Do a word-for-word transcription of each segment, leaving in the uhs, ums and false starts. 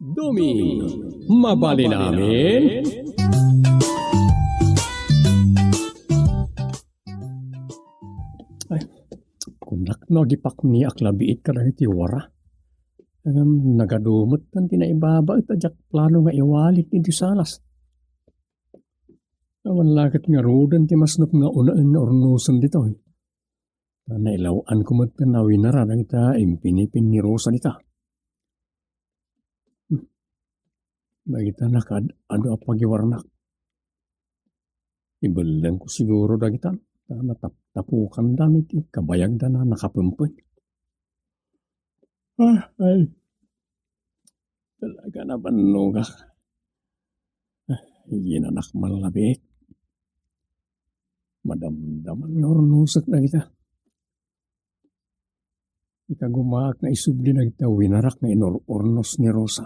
Doming, mabalin amin? Ay, kunak no agipakniak la biit kadagiti wara. Ngem nagadumet ti naibabaet a diak plano nga iwalik iti salas. Awan la ket ngaruden ti masnop nga unaen nga urnosen ditoy. Ta nailaw-anko met nga winara dagita impinipin ni Rosa dita. Hmm. Dagita nakaad-adu a pagiwarnak. Ibellengko siguro dagita, ta nataptapukanda iti kabayagda a nakapempen. Ah, ay. Talaga nabannogak. Ah, yinanak man la biit. Madamdaman nga urnosek dagita. Ikagumaak nga isubli dagita winarak nga inur-urnos ni Rosa.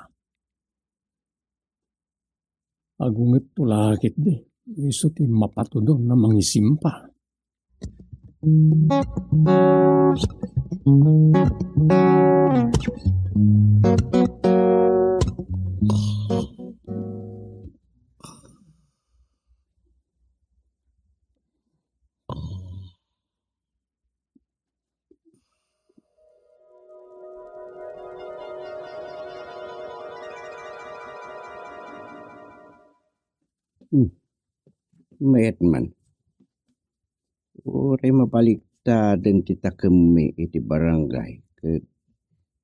Agungetto la ketdi, isu ti mapatudon a mangisimpa. Hmm. Mayat man. Uray mabaliktaden ti takemmi iti barangay ket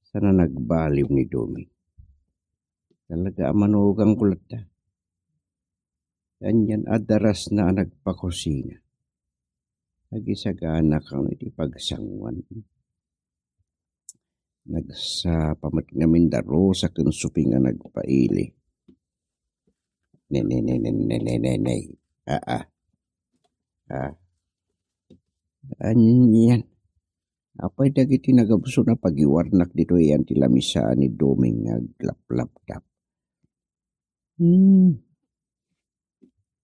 saan a nagbaliw ni Doming. Talaga a manugangko latta. Anian a darasna a nagpakusina. Agisagana kano iti pagsanguan. Nagsapa met ngamin da Rosa ken Suping a nagpaili. Ne, ne, ne, ne, ne, ne, ne, ne. Ah, ah. Ah. Anian. Apay dagiti nagabsona pagiwarnak ditoy yan ti lamisaan ni Doming nga aglaplaptap? Hmm.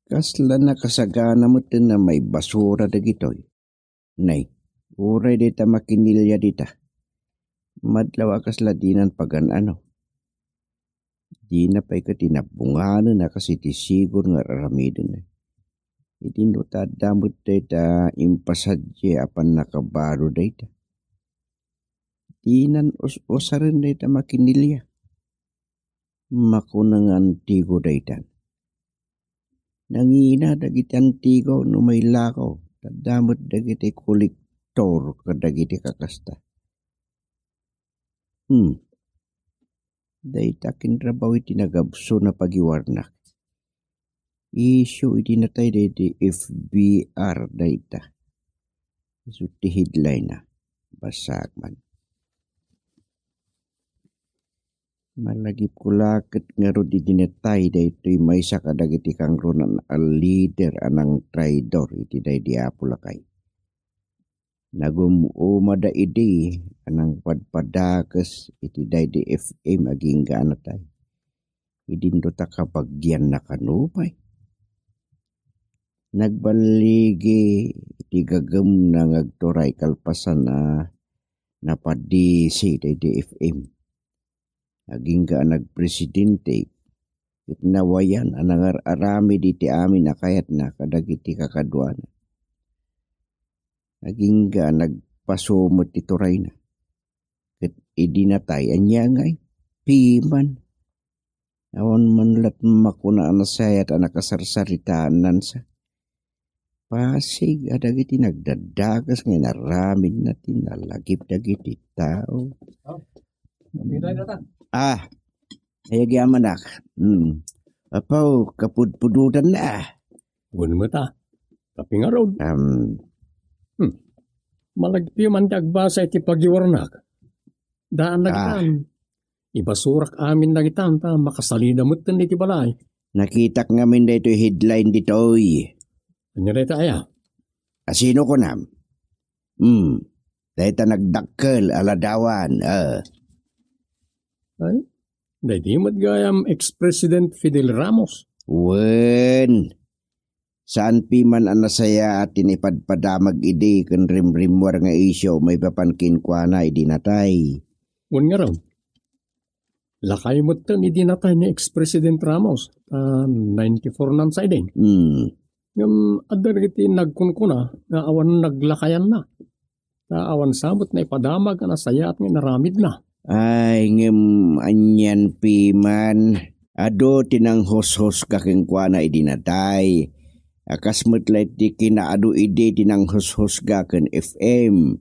Kasla nakasagana met a maibasura dagitoy. Nay, uray dayta makinilya dita. Madlaw a kasla dinan pagan-ano. Dina pay ket inabunganen a kas iti sigud nga ar-aramiden. Idi no ta adda met dayta impasadiay a pannakabaro dayta. Dinan us-usaren dayta makinilya. Makuna nga antigo daytan. Nangina dagiti antigo no mailakaw, ta adda met dagiti kolektor kadagiti kakasta. Hmm. Dayta kinrabaw iti nagabsona pagiwarnak. Isyu iti natay daydi F B R dayta. Isu ti headline-na. Basaak man. Malagipko la ket ngarud idi natay daytoy maysa kadagiti kangruna a leader a nangtraidor iti daydi Apo lakay. Nagum-umada idi a nangpadpadakes iti daydi F M agingga a natay. Idinto ta kabagianna kano pay. Nagballigi iti gagemna nga agturay kalpasan a napadisi daydi F M. Agingga a nagpresidente, ket nawayan a nangar-aramid iti amin a kayatna kadagiti kakaduana. Agingga a nagpasu met ti turayna. Ket idi natay, ania ngay? Piman. Awan man la't makuna a nasayaat a nakasarsaritaanansa. Pasig a dagiti nagdadakes nga inaramidna ti nalagip dagiti tao. Oh, pinay na ta. Ah, ayagyamanak. Hmm. Apaw, kapudpudotanna. Wen met a. Tapi ngarud. Um, Hmm. Malagipyo man ti agbasa iti pagiwarnak. Daan Ah. dagitan. Ibasurak amin dagitan ta makasalida metten iti balay. Nakitak ngamin daytoy headline ditoy. Ania dayta aya? Asino kunam? Hmm. Dayta nagdakkel a ladawan. Ah. Ay, daydi met gayam ex-President Fidel Ramos. Wen. Saan piman a nasayaat ti naipadpadamag idi ken rimrimmuar nga isyu maipapan kenkuana idi natay. Wen ngarud. Lakay metten idi natay ni ex-President Ramos, ta ninety-four nan sa idi. Hmm. Ngem adda dagiti nagkunkuna nga awan naglakayanna. Ta awan sa met naipadamag a nasayaat nga inaramidna. Ay, ngem anian piman, adu ti nanghushusga kenkuana idi natay. A kas met la iti kinaadu idi ti nanghushusga ken F M.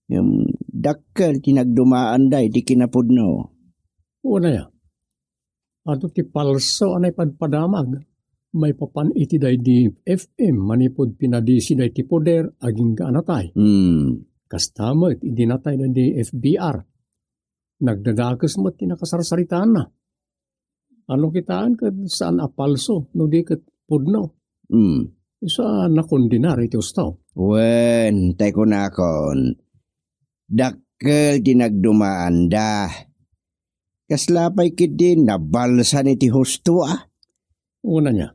Ngem dakkel ti nagdumaanda iti kinapudno. Wen aya, adu ti palso a naipadpadamag maipapan iti daydi F M manipud pinadisida iti poder agingga a natay. Hmm. Kasta met idi natay daydi F B R. Nagdadakes met ti nakasarsaritaanna. Ano kitaen ket saan a palso no di ket pudno? Hmm. Isu a nakondenar iti husto. Wen, tay kunakon, dakkel ti nagdumaanda. Kasla pay ketdi nabalsan iti husto a? Una niya,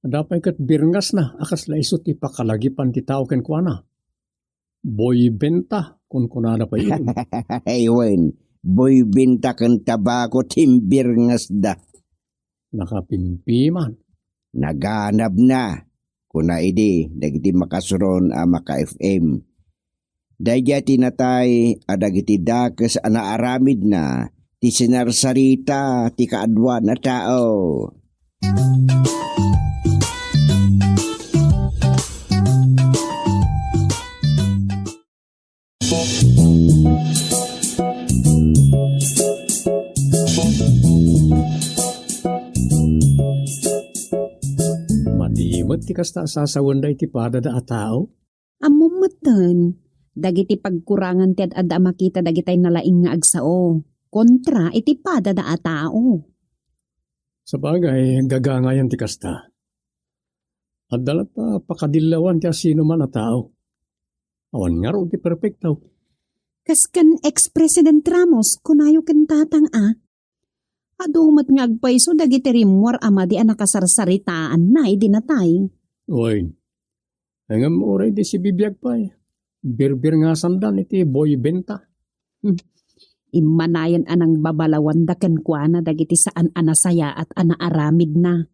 adda pay ket birngasna a kasla isu ti pakalagipan ti tao kenkuana. Boy benta, kunkunada pay idi. Ay, wen, boy benta ken tabako ti imbirngasda. Nakapimpiman. Naganabna, kuna idi dagiti makasuron a maka-F M. Daydiay ti natay a dagiti dakes a naaramidna ti sinarsarita ti kaaduan a tao. Madi met ti kasta a sasawenda iti padada a tao. Ammom metten, dagiti pagkurangan ti ad-adda a makita dagitay nalaing nga agsao kontra iti padada a tao. Sabagay, gagangayan ti kasta. Adda latta pakadillawan ti asinoman a tao. Awan ngarud ti perpekto. Kas ken ex-President Ramos, kunayo ken tatang a, adu met nga agpayso dagiti rimmuar a madi a nakasarsaritaanna idi natay. Wen, ngem uray di sibibiag pay, birbirngasandan iti boy benta. Hmm. Immanayen a nangbabalawanda kenkuana dagiti saan a nasayaat a naaramidna.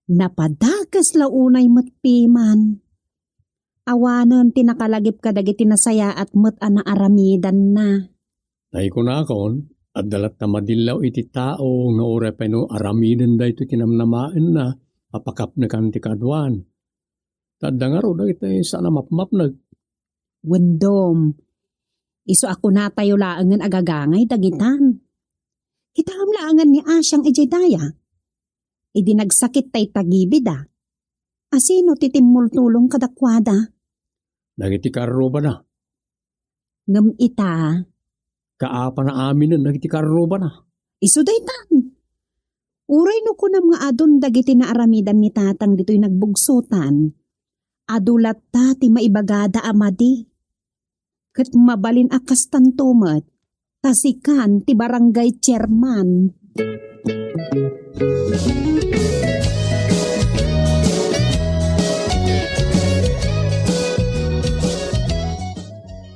Napadakes la unay met piman. Awanen ti nakalagip kadagiti nasayaat met a naaramidanna. Tay kunakon, adda latta madillaw iti tao nga uray pay no aramiden daytoy ti namnamaenna a pakapnekan ti kaaduan. Ta adda ngarud dagiti saan a mapmapnek. Wendom, isu a kunatayo laengen a gagangay dagitan. Kitaem laengen ni Asiang idiay daya. Idi nagsakit tay tagibida, asino ti timmultulong kadakuada? Dagiti karrubana. Ngem ita, kaapana aminen dagiti karrubana. Isu daytan. Uray no kunam nga adun dagiti naaramidan ni tatang ditoy nagbugsotan, adu latta ti maibagada a madi. Ket mabalin a kastanto met, ta sikan ti barangay chairman.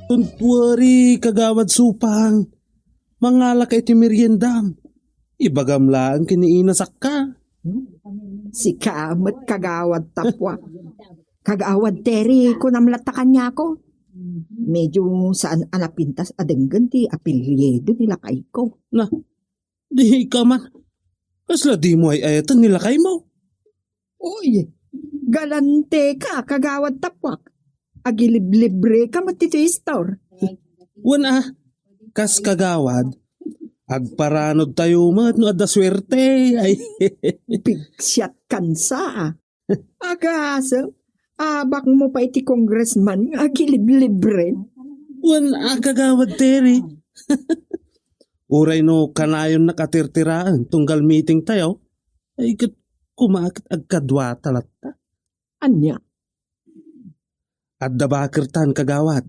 Don't worry, Kagawad Supang. Mangalaka iti meriendam. Ibagam laeng ken ni Ina sakka. Sika met, Kagawad Tapwa. Kagawad Terry, kunam latta kaniako. Medyo saan a napintas a denggen ti apelyido ni lakayko. Na, di ka man. Kasla dimo ay-ayaten ni lakaymo? Uy, galanteka, Kagawad Tapwak. Agiliblibreka met ditoy store. Wen a, kas kagawad, agparanod tayo met no adda suerte. Ay. Pigsiat kansa. Agasem, abakmo pay ti congressman nga agiliblibre. Wen a, Kagawad Terry. Uray no kanayon nakatirtiraen tunggal meeting tayo, ay ket kumaket agkaduata latta. Ania? Adda bakertan, Kagawad.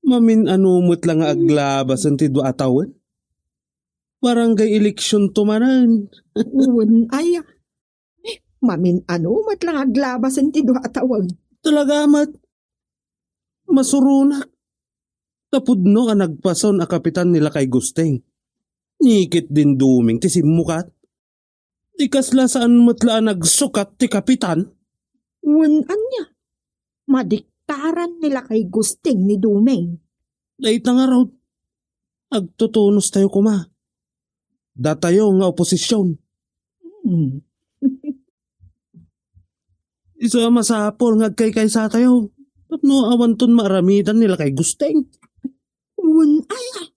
Mamin-ano met la nga aglabasen ti dua a tawen? Barangay election to manen. Wen aya. Mamin-ano met la nga aglabasen ti dua a tawen? Talaga met. Masuronak. Tapudno a nagpason a kapitan ni Lakay Gusteng. Ni ketdin Doming ti simmukat. Di kasla saan met la a nagsukat ti kapitan? Wen ania? Madiktaran ni lakay Gusting ni Doming. Dayta ngarud, agtutunostayo koma. Datayo nga oposision. Hmm. Isu a masapul nga agkaykaysatayo tapno awanton maaramidan ni lakay Gusting. Wen aya?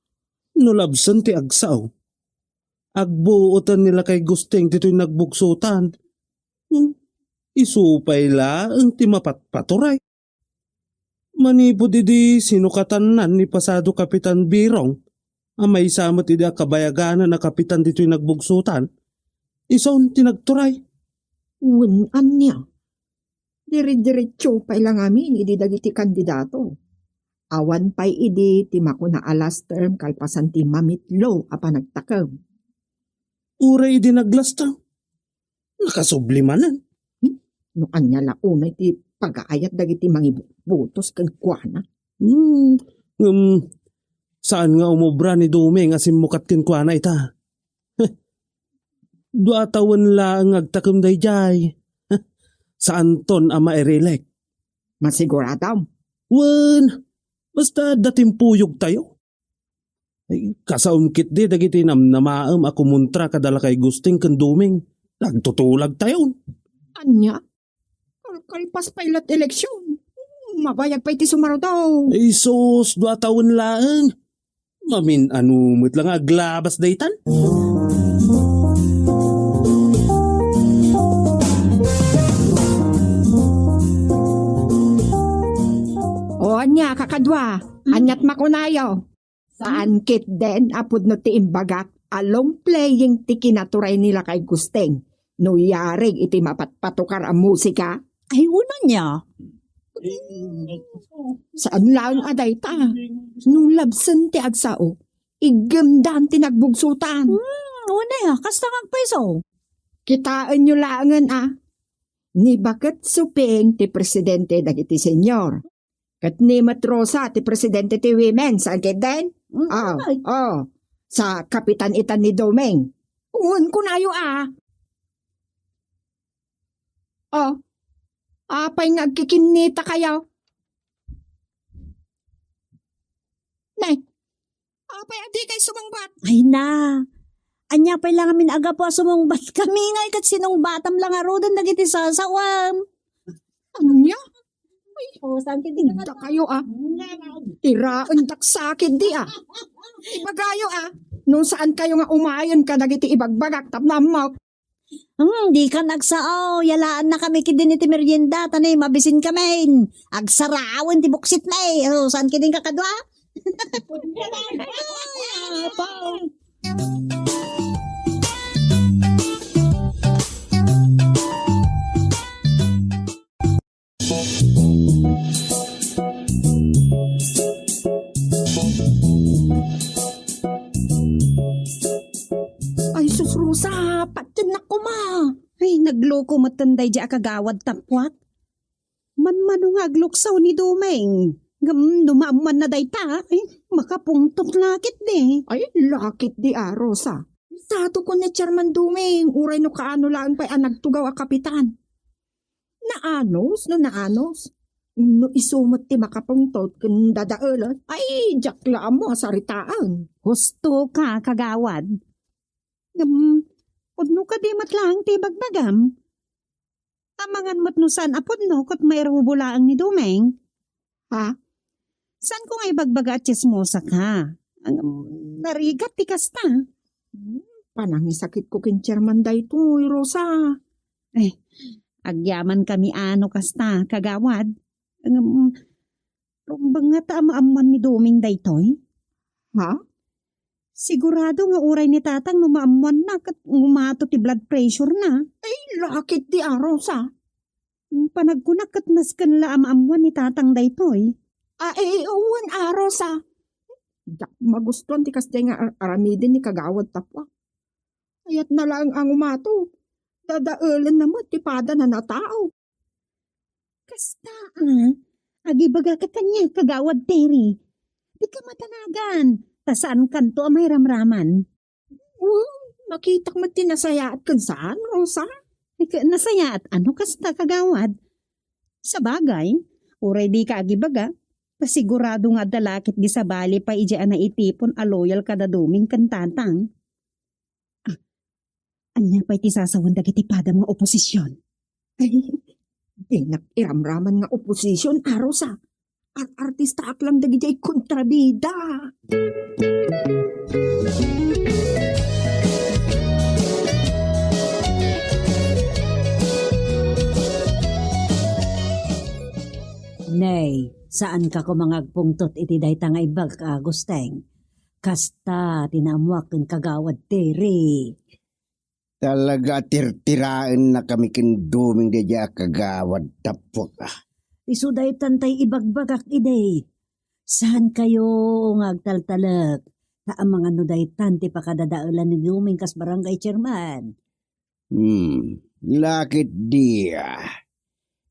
No labsen ti agsao, agbuoten ni lakay Gusting ditoy nagbugsotan. Hmm, isu pay laeng ti mapatpaturay. Manipud idi sinukatannan ni pasado Kapitan Birong a maysa met idi a kabayaganan a kapitan ditoy nagbugsotan, isun ti nagturay. Wen ania? Dire-diretso pay la ngamin idi dagiti kandidato. Awan pay idi ti makuna a last term kalpasan ti mamitlo a panagtakem. Uray idi nag-last term, nakasubli manen. Hmm? No ania la unay ti pagaayat dagiti mangibutos kenkuana? Hmm, ngem saan nga umubra ni Doming a simmukat kenkuana ita. Dua a tawen laeng nga agtakem daydiay. Saanton a mairelect. Masiguradom? Wen, basta adda timpuyogtayo. Ay, kasaom ketdi dagiti namnamaem a kumontra kada lakay Gusting ken Doming. Nagtutulagtayon. Ania? Kalkalpas pay la't eleksyon. Mabayag pay ti sumarudaw. Ay sus, dua tawen laeng. Mamin-ano met la nga aglabas daytan? O ania, kakadua? Aniat makunayo? Saan ketdin a pudno ti imbagak a long playing ti kinaturay ni lakay Gusting no yarig iti mapatpatukar a musika? Ay, wen ania? Saan laeng a dayta. No labsen ti agsao, iggemdan ti nagbugsotan. Hmm, wen aya, kasta nga agpayso. Kitaenyo laengen a. Ni Baket Suping ti presidente dagiti senior. Ket ni met Rosa ti presidente ti women, saan ketdin? Mm, ah, ay. Oh. Sa kapitan itan ni Doming. Wen kunayo a. Oh. Apay nga agkikinnitakayo? Ne, apay a dikay sumungbat? Ay na. Ania pay la ngamin a gapu a sumungbat kami ngay ket sinungbatam la ngaruden dagiti sasawam. Ania? Ay, o, saan ketdi? Dakayo a. Tiraendak sa ketdi a. Ibagayo a. No saan kayo nga umayen kadagiti ibagbagak tapno ammok. Hmm, dikan agsao, yalaannakami ketdin iti merienda, ta ni mabisin kami. Agsarawen ti buksit mi. O, saan ketdin kakadua? Ay, apaw. Ay, sus, Rosa, patiennak koma. Ay, nagloko metten daydi a kagawad tappuak. Manmano nga agluksaw ni Doming. Ngem no maammoanna dayta, ay, makapungtot la ketdi. Ay, la ketdi a, Rosa. Sato kon ni Chairman Doming, uray no kaano laeng pay a nagtugaw a kapitan. Naanos no naanos. No isu met ti makapungtot ken dadaelen, ay, diak la ammo a saritaen. Husto ka, kagawad. Ngem, pudno kadi met laeng ti ibagbagam? Amangan met no saan a pudno ket mairubo laeng ni Doming. Ha? Saanko nga ibagbaga a tsismosa ka? Ngem, narigat ti kasta. Hmm, panangisakitko ken Chairman daytoy, Rosa. Eh, agyaman kami a no kasta, kagawad. Ngem, rumbeng ngata a maammoan ni Doming daytoy? Ha? Sigurado nga uray ni Tatang no maammoanna ket ngumato ti blood pressure na. Ay, la ketdi a, Rosa. Panagkunak ket nasken la a maammoan ni Tatang daytoy. Ah, eh, wen a, Rosa. Diak magustuan ti kasdiay nga ar-, aramiden ni kagawad tappuak. Kayatna laeng a ngumato. Dadaelenna met ti padana a tao. Kasta a, agibaga ka kaniak, Kagawad Terry. Dika matanagan, ta saankanto a mairamraman. Wen, nakitak met ti nasayaat ken saan, Rosa. Ay, ka-, nasayaat, ano kasta, kagawad? Sabagay, uray dika agibaga, ta sigurado nga adda la ket di sabali pay idiay a naitipon a loyal kada Doming ken Tatang. Ah, ania pay ti sasawen dagiti padam nga oposision? Ay, dinak iramraman nga oposision, a Rosa. Ar-artistaak lang dagidiay kontrabida. Nay, saanka koma nga agpungtot iti dayta nga imbagak, Agusteng. Kasta ti naammoak ken Kagawad Terry. Talaga a tirtiraennakami ken Doming daydiay a Kagawad Tappuak, a. Isu daytan tay ibagbagak idi. Saankayo nga agtaltalek, ta amangan no daytan ti pakadadaelan ni Doming kas barangay chairman. Hmm, la ket dia.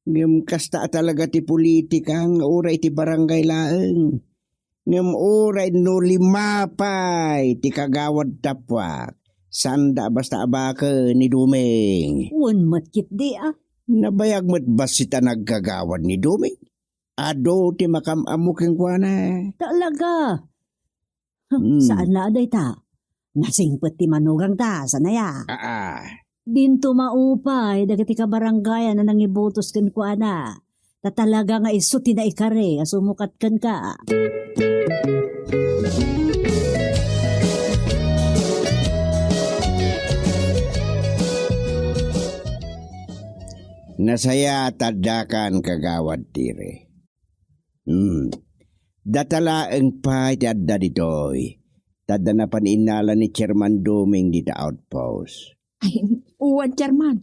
Ngem kasta a talaga ti politika nga uray iti barangay laeng. Ngem uray no lima pay ti Kagawad Tappuak, saanda a basta abaken ni Doming. Wen met ketdi, a. Nabayag met bassit a nagkagawad ni Doming. Adu ti makam-ammo kenkuana. Talaga? Hmm. Saan la a dayta? Nasingpet ti manugangta, saan aya? Aa. Dinto maupay dagiti kabarangayan a nangibotos kenkuana. Ta talaga nga isu ti naikari a sumukat kenka. Nasayaat addakan, Kagawad Terry. Hmm. Data laeng pay ti adda ditoy. Ta adda napan innala ni Chairman Doming dita outpost. Ay, wen, Chairman.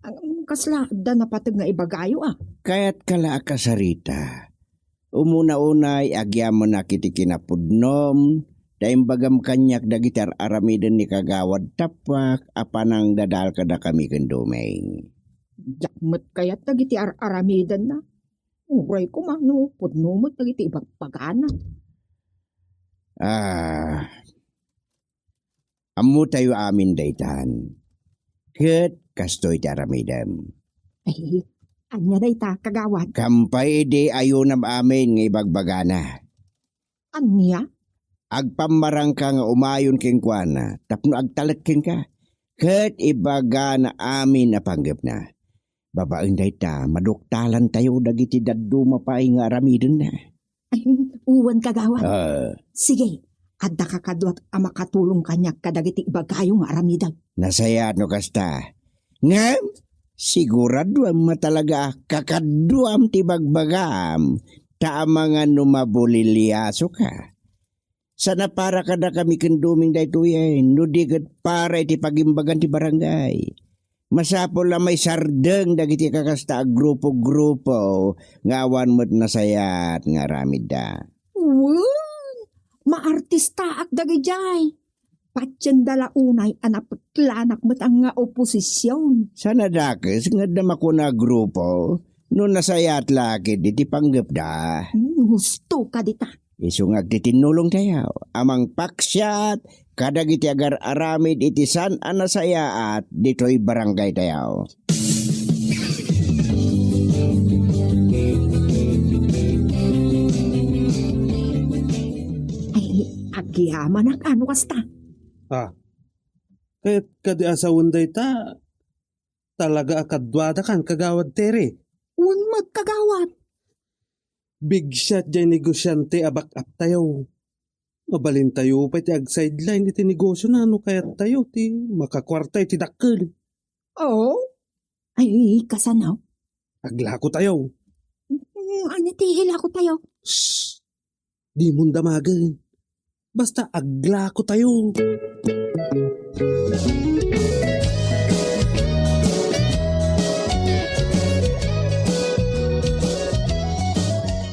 Ang, kasla adda napateg nga ibagayo, a. Kayatka la a kasarita. Umuna unay agyamanak iti kinapudnom, ta imbagam kaniak dagiti ar-aramiden ni Kagawad Tappuak a panangdadael kadakami ken Doming. Diak met kayat dagiti ar-aramidenna. Uray koma no pudno met dagiti ibagbagana. Ah, ammotayo amin daytan. Ket kastoy ti aramidem. Ay, ania dayta, Kagawad? Kampay idi ayunam amin nga ibagbagana. Ania? Agpammarangka nga umayon kenkuana tapno agtalek kenka, ket ibagana amin a panggepna. Babaen dayta, maduktalantayo dagiti dadduma pay nga aramidenna. Ay, wen, Kagawad. Ah. Sige, addaka kaduak a makatulong kaniak kadagiti ibagayo nga aramidem. Nasayaat no kasta. Ngem, siguraduam a talaga a kakaduam ti bagbagam, ta amangan no mabuliliasoka. Saan a para kadakami ken Doming daytoyen, no di ket para iti pagimbagan ti barangay. Masapul a maisardeng dagiti kakasta a grupo-grupo nga awan met nasayaat nga aramidda. Wen, maartistaak dagidiay. Patienda la unay a napeklanak met nga oposision. Saan a dakes nga adda makuna a grupo no nasayaat la ket iti panggepda. Hmm, husto ka dita. Isu nga agtitinnulongtayo a mangpaksiat kadagiti agar-aramid iti saan a nasayaat ditoy barangaytayo. Ay, agyamanak a no kasta. Ah, ket kadi a sawen dayta, talaga a kaduadakan, Kagawad Terry. Wen met, Kagawad. Bigsiat jay negosiante a back-up tayo. Mabalintayo pay ti ag-sideline iti negosiona no kayattayo ti makakuarta iti dakkel. Oo. Ay, kasano? Aglako tayo. Mm, ania ti ilako tayo? Shh! Dimon damagen. Basta aglako tayo.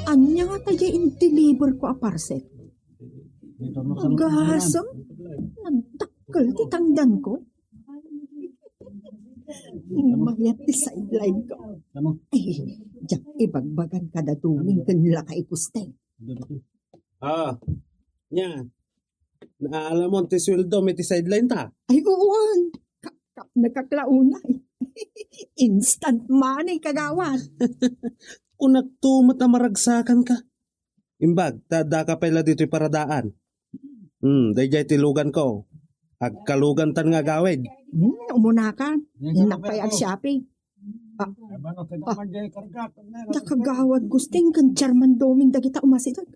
Ania nga ta jay in-deliver ko a parcel? Agasem, nagdakkel ti tangdanko. Mayat ti sideline ko. Ay, diak ibagbagan kada Doming ken lakay Agustin. Ah, nia. Naalamon ti sueldo mi ti sideline ta. Ay, uwan. Ka-, ka-, nagkaklaunay. Instant money, kagawad. Kunakto met a maragsakan ka. Imbag, ta adda ka pay la ditoy paradaan. Hmm, daydiay ti lugan ko. Agkalugan tan nga agawid. Hmm, umunakan. Napay ag-shopping. Ah, ah. Nakagawad Gusting ken Chairman Doming dagita umasideg.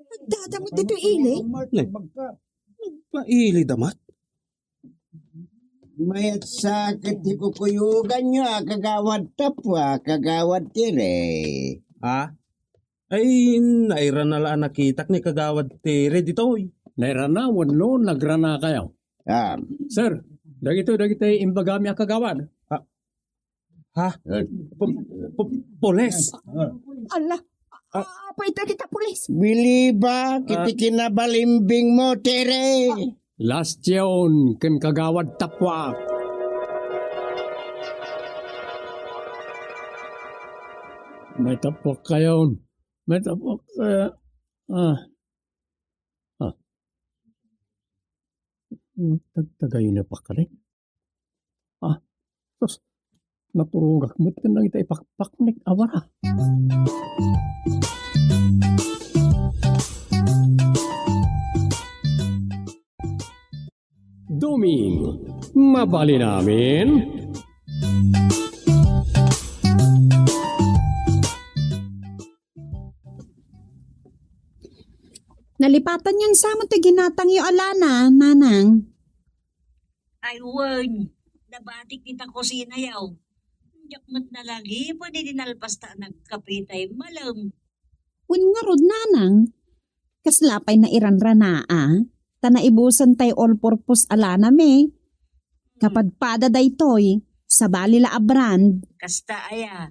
Nagdadamot ditoy ili. Ne. Nagpaili damat? Mayat sakit ti kukuyoganyo, a kagawad Tapwa, kagawad Tire. Ha? Ay, nairana la a nakitak ni kagawad Tire ditoy. Nairana wenno nagrana kayo? Ah. Sir, dagitoy, dagitoy imbagami a kagawad. Ah. Ha? Eh. Pu-, pu-, pulis. Ala, ah, apay dagita pulis? Biliba, kiti kinabalimbing mo, Tire. Lastion ken kagawad Tapwak. May Tapwak kayon. May Tapwak kaya. Ah. Ah. Hmm, tagtagay na pa kali. Ah, sus, naturungak met ken dagita ipakpaknek a wara. Doming, mabalin amin? Nalipatanyon sa met ti ginatangyo a lana, Nanang? Ay, wen. Nabatik dita kusinayo. Diak met nalagiped idi nalpasta a nagkape tay malem. Wen ngarud, Nanang. Kasla pay nairanranaa, ta naibusen tay all-purpose a lanami. Kapadpada daytoy, sabali la a brand. Kasta aya.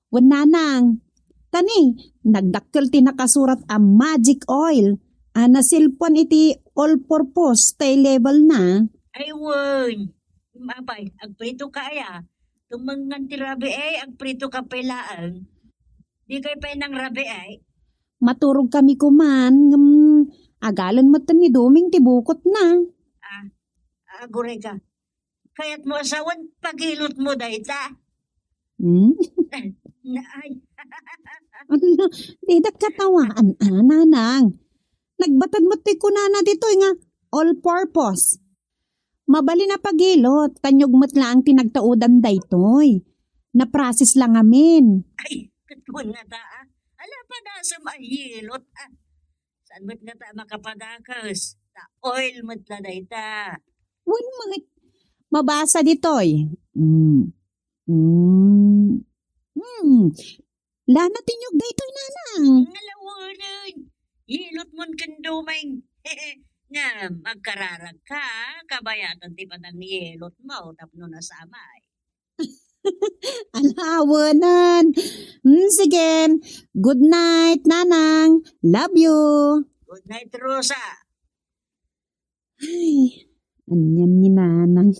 Wen, Nanang, tani, nagdakkel ti nakasurat a magic oil a nasilpuan iti all-purpose tay label na. Ay, wen. Apay, agprito ka aya? Tumengngan ti rabii, agprito ka pay laeng. Di kay pay nangrabii. Maturog kami kuman, ngem agalen metten ni Doming ti bukotna. Ah, aguray ka. Kayat mo a sawen, pagilot mo dayta. Hmm? Naay. Ala, didak katawaan, a, Nanang. Nagbatad met ti kunana ditoy nga all purpose. Mabalin a pagilot, tanyog met laeng ti nagtaudan daytoy. Naprasis la ngamin. Ay, ket kuan ngata, a. Ala, padasem a yelot, a. Saan met ngata a makapadakes? Ta oil met la dayta. Wen met. Mabasa ditoy. Mm. Mm. Mm. Lana ti niyog daytoy, Nanang. Ngalawanen. Yelot mon ken Doming. Ngem, agkararag ka, kabayatan ti panang yelot mo tapno nasamay. Ala, awanen. Hmm, sige. Good night, Nanang. Love you. Good night, Rosa. Ay, anian ni Nanang.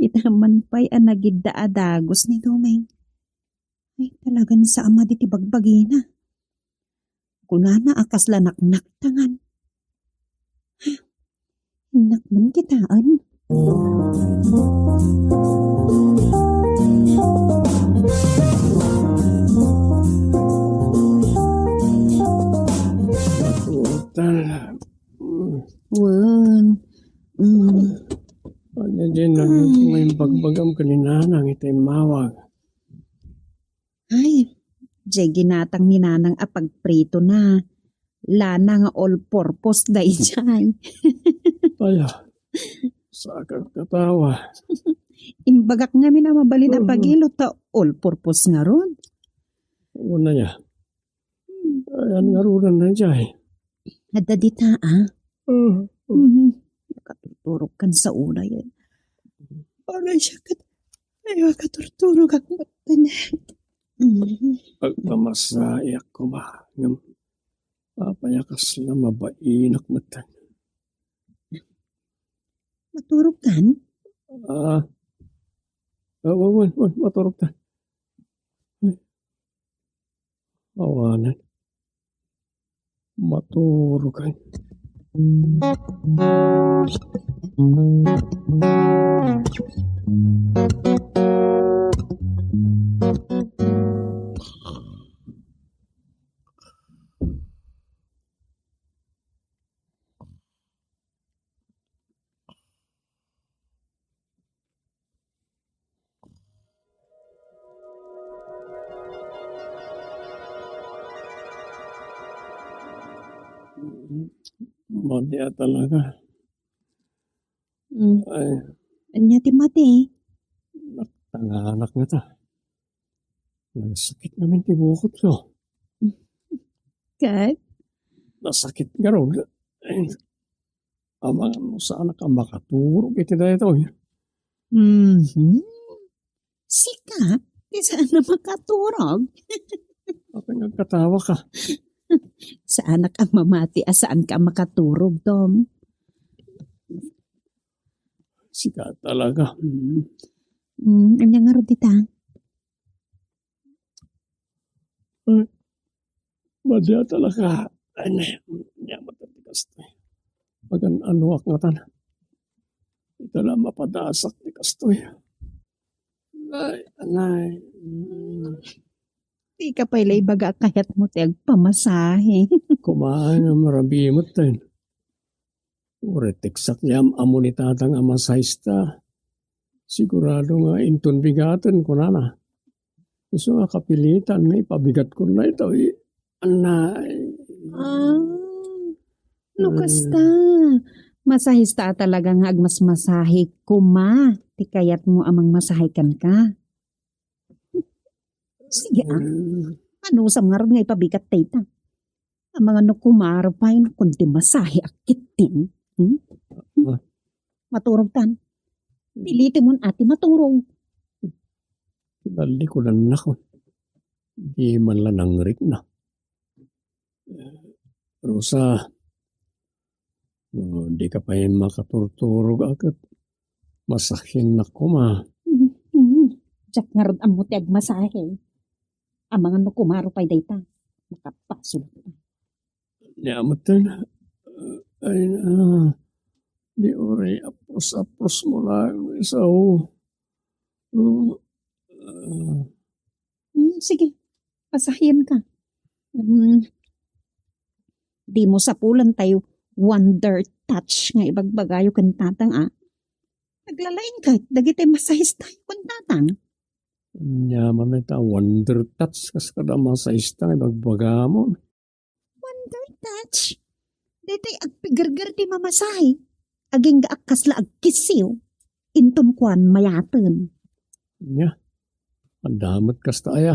Ita man pay a nagidda a dagus ni Doming. Ay, talagan sa ama diti bagbagina. Kunana a kasla naknaktangan. Innak man kitaen. Total. Wen. Mm. Ania diay nagmay bagbagam ken ni Nanang iti immawag? Ay, diay ginatang ni Nanang a pagpritona. Lana nga all purpose daydiay. Ay, sakit katawa. Imbagak ngamin a mabalin a pagilot ta all purpose ngarud. Una niya. Hmm. Ayan nga rudan na dyan. Adda dita, a? Mhm. Nakaturturog kan sa una yan. Aray, siya kat-, ay, makaturturog ako. Mhm. Agpamasa, iyak ko ba? Ngam, apay a kasla mabainak matan. Maturog kan? Ah. Ah, wan, wan, wan, maturog ta. Awanan. Maturog. Madi a talaga. Mm. Ay. Ania ti madi? Nagtanganak ngata. Nagsakit ngamin ti bukotko. Ket? Nasakit ngarud. Amangan no saanak a makaturog iti daytoy. Mhm. Sika, ti saan a makaturog? Apay nga agkatawaka? Saanak a mamati a saanka a makaturog, Tom. Sika talaga. Mm. Mm, ania ngarud dita? Eh, madi a talaga. Ay, ne, ania met ti kastoy. Magan-anuak ngatan. Ita la mapadasak ti kastoy. Ay, anay. Mm. Dika pay la ibaga a kayatmo ti agpamasahe. Kumain a marabimet tayo. Uray teksak ti am-ammo ni Tatang a masahista. Sigurado nga inton bigaten, kunana. Isu nga kapilitan nga ipabigatkon daytoy. Anay. Ah, no kasta, masahista a talaga nga agmasmasahe koma ti kayatmo a mangmasahe kenka. Sige, ah. Mm. Anusam ngarud nga ipabigat dayta? Amangan no kumaro pay no kundi masahe a ketdin. Hmm? Ah. Maturog tan. Pilitemon a ti maturog. Kinallikodannakon. Di man la nangrikna. Rosa, no dika pay makaturturog a ket masahennak koma. Mhm, mhm. Diak ngarud ammo ti agmasahe. Amangan no kumaro pay dayta. Makapasol. Nia metten. Ay, ah, di uray apros-apros mo lang, iso. Mm, ah. Hmm, sige. Pasahian ka. Hmm. Di mo sapulan tayo wonder touch nga ibagbagayo ken tatang, ah. Naglalaing ka, dagiti masahis tayo ken tatang. Ania man ita wonder touch, kas kada masahis ta nga ibagbagamon. Wonder touch? Daytoy agpigerger ti mamasahe. Agingga a kasla agkissiw. Inton kuan mayaten. Ania? Adda met kasta aya?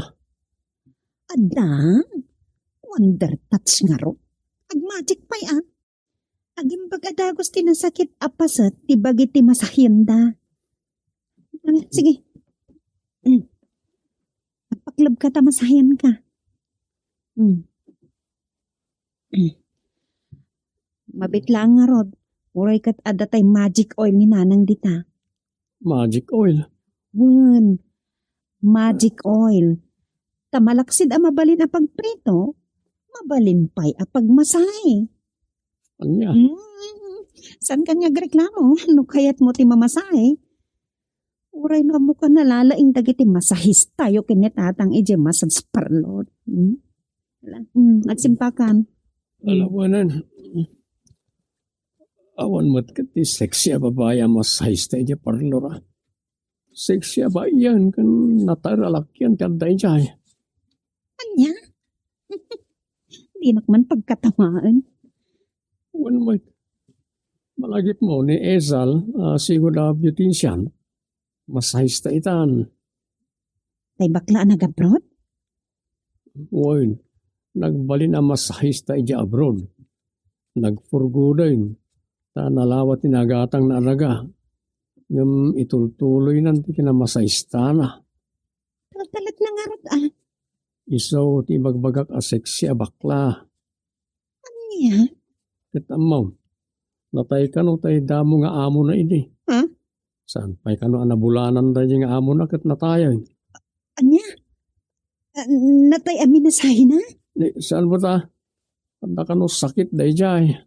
Adda? Wonder touch ngarud. Agmagic pay a. Agimbag a dagus ti nasakit a paset ti bagi ti masahenda. Ah, sige. Mm. Paklebka ta masahian ka. Mm. Mm. Mabit lang ngarud. Uray ket adda tay magic oil ni Nanang dita. Magic oil? Wen, magic oil. Ta malaksid a mabalin a pagprito, mabalin pay a pagmasahe. Ania? Hmm, saan ka nga agreklamo no kayat mo ti mamasahe? Uray no ammo ka nalalaing dagiti masahis tayo ken ni tatang idiay massage parlor. Hmm? Wala. Hmm, agsimpakan. Hmm. Alawanan. Awan met ket ti sexy a babai a masahis ta idiay parlor, ah. Sexy a bayan ken nataer a lakian ti adda idiay. Ania? Dinak man pagkatamaen. Wen met. Malagipmo ni Ezal, ah, sigud a beautician. Masahista itan. Tay bakla a nag-abroad? Wen, nagbalin a masahista idiay abroad. Nagpurgoden, ta nalawa ti nagatangna a daga. Ngem itultuloynan ti kinamasahistana. Taltalekna ngarud, ah. Isu ti ibagbagak a sexy a bakla. Ania? Ket ammom, natay kano tay damo nga amona idi. Ha? Saan pay kano a nabulanan daydi nga amona ket natayen? Ania? Ah, natay a minasahena? Ni, saan mo ta? Adda kano sakit daydiay.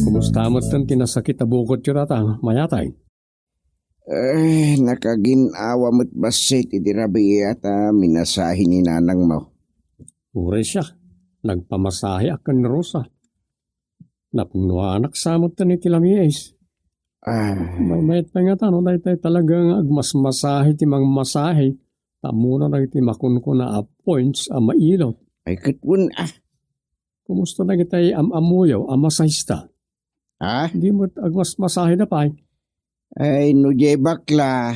Kumusta met ti nasakit a bukotyo dayta, mayatay? Eh, nakagin-awa met bassit iti rabii a minasahi ni nanangmo. Uray siak, nagpamasahiak ken ni Rosa. Napnuanak sa met iti lamiis. Ah. Maymayat pay ngata no daytay talaga nga agmasmasahi ti mangmasahi, ta ammona dagiti makunkuna a points a mailot. Ay, ket wen, ah. Kumusta dagiti am-ammoyo a masahista? Ah? Di met agmasmasahida pay? Ay, no diay bakla,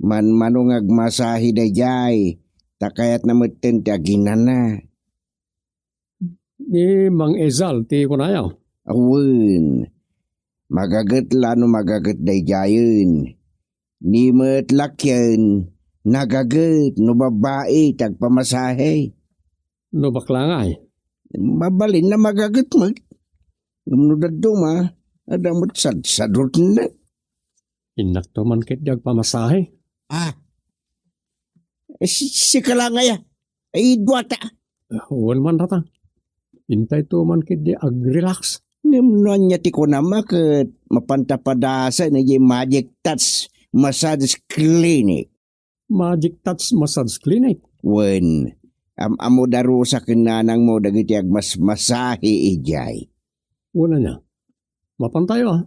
manmano nga agmasahi daydiay, ta kayatna metten ti aginana. Ni Mang Ezal ti kunayo? Awen, magaget la no magaget daydiayen. Ni met lakien, nagaget no babbai ti agpamasahi. No bakla ngay? Mabalin a magaget met. Ngem no dadduma, adda met sadsadutna. Innakto man ketdi agpamasahi. Ah. Eh, si-, sika la ngay, ah. Ay, duata. Ah, wen man dayta. Intayto man ketdi ag-relax. Ngem no ania ti kunam a ket mapanta padasayna diay Magic Touch Massage Clinic. Magic Touch Massage Clinic? Wen, am-ammo da Rosa ken nanangmo dagiti agmasmasahi idiay. Wen ania? Mapantayo, ah.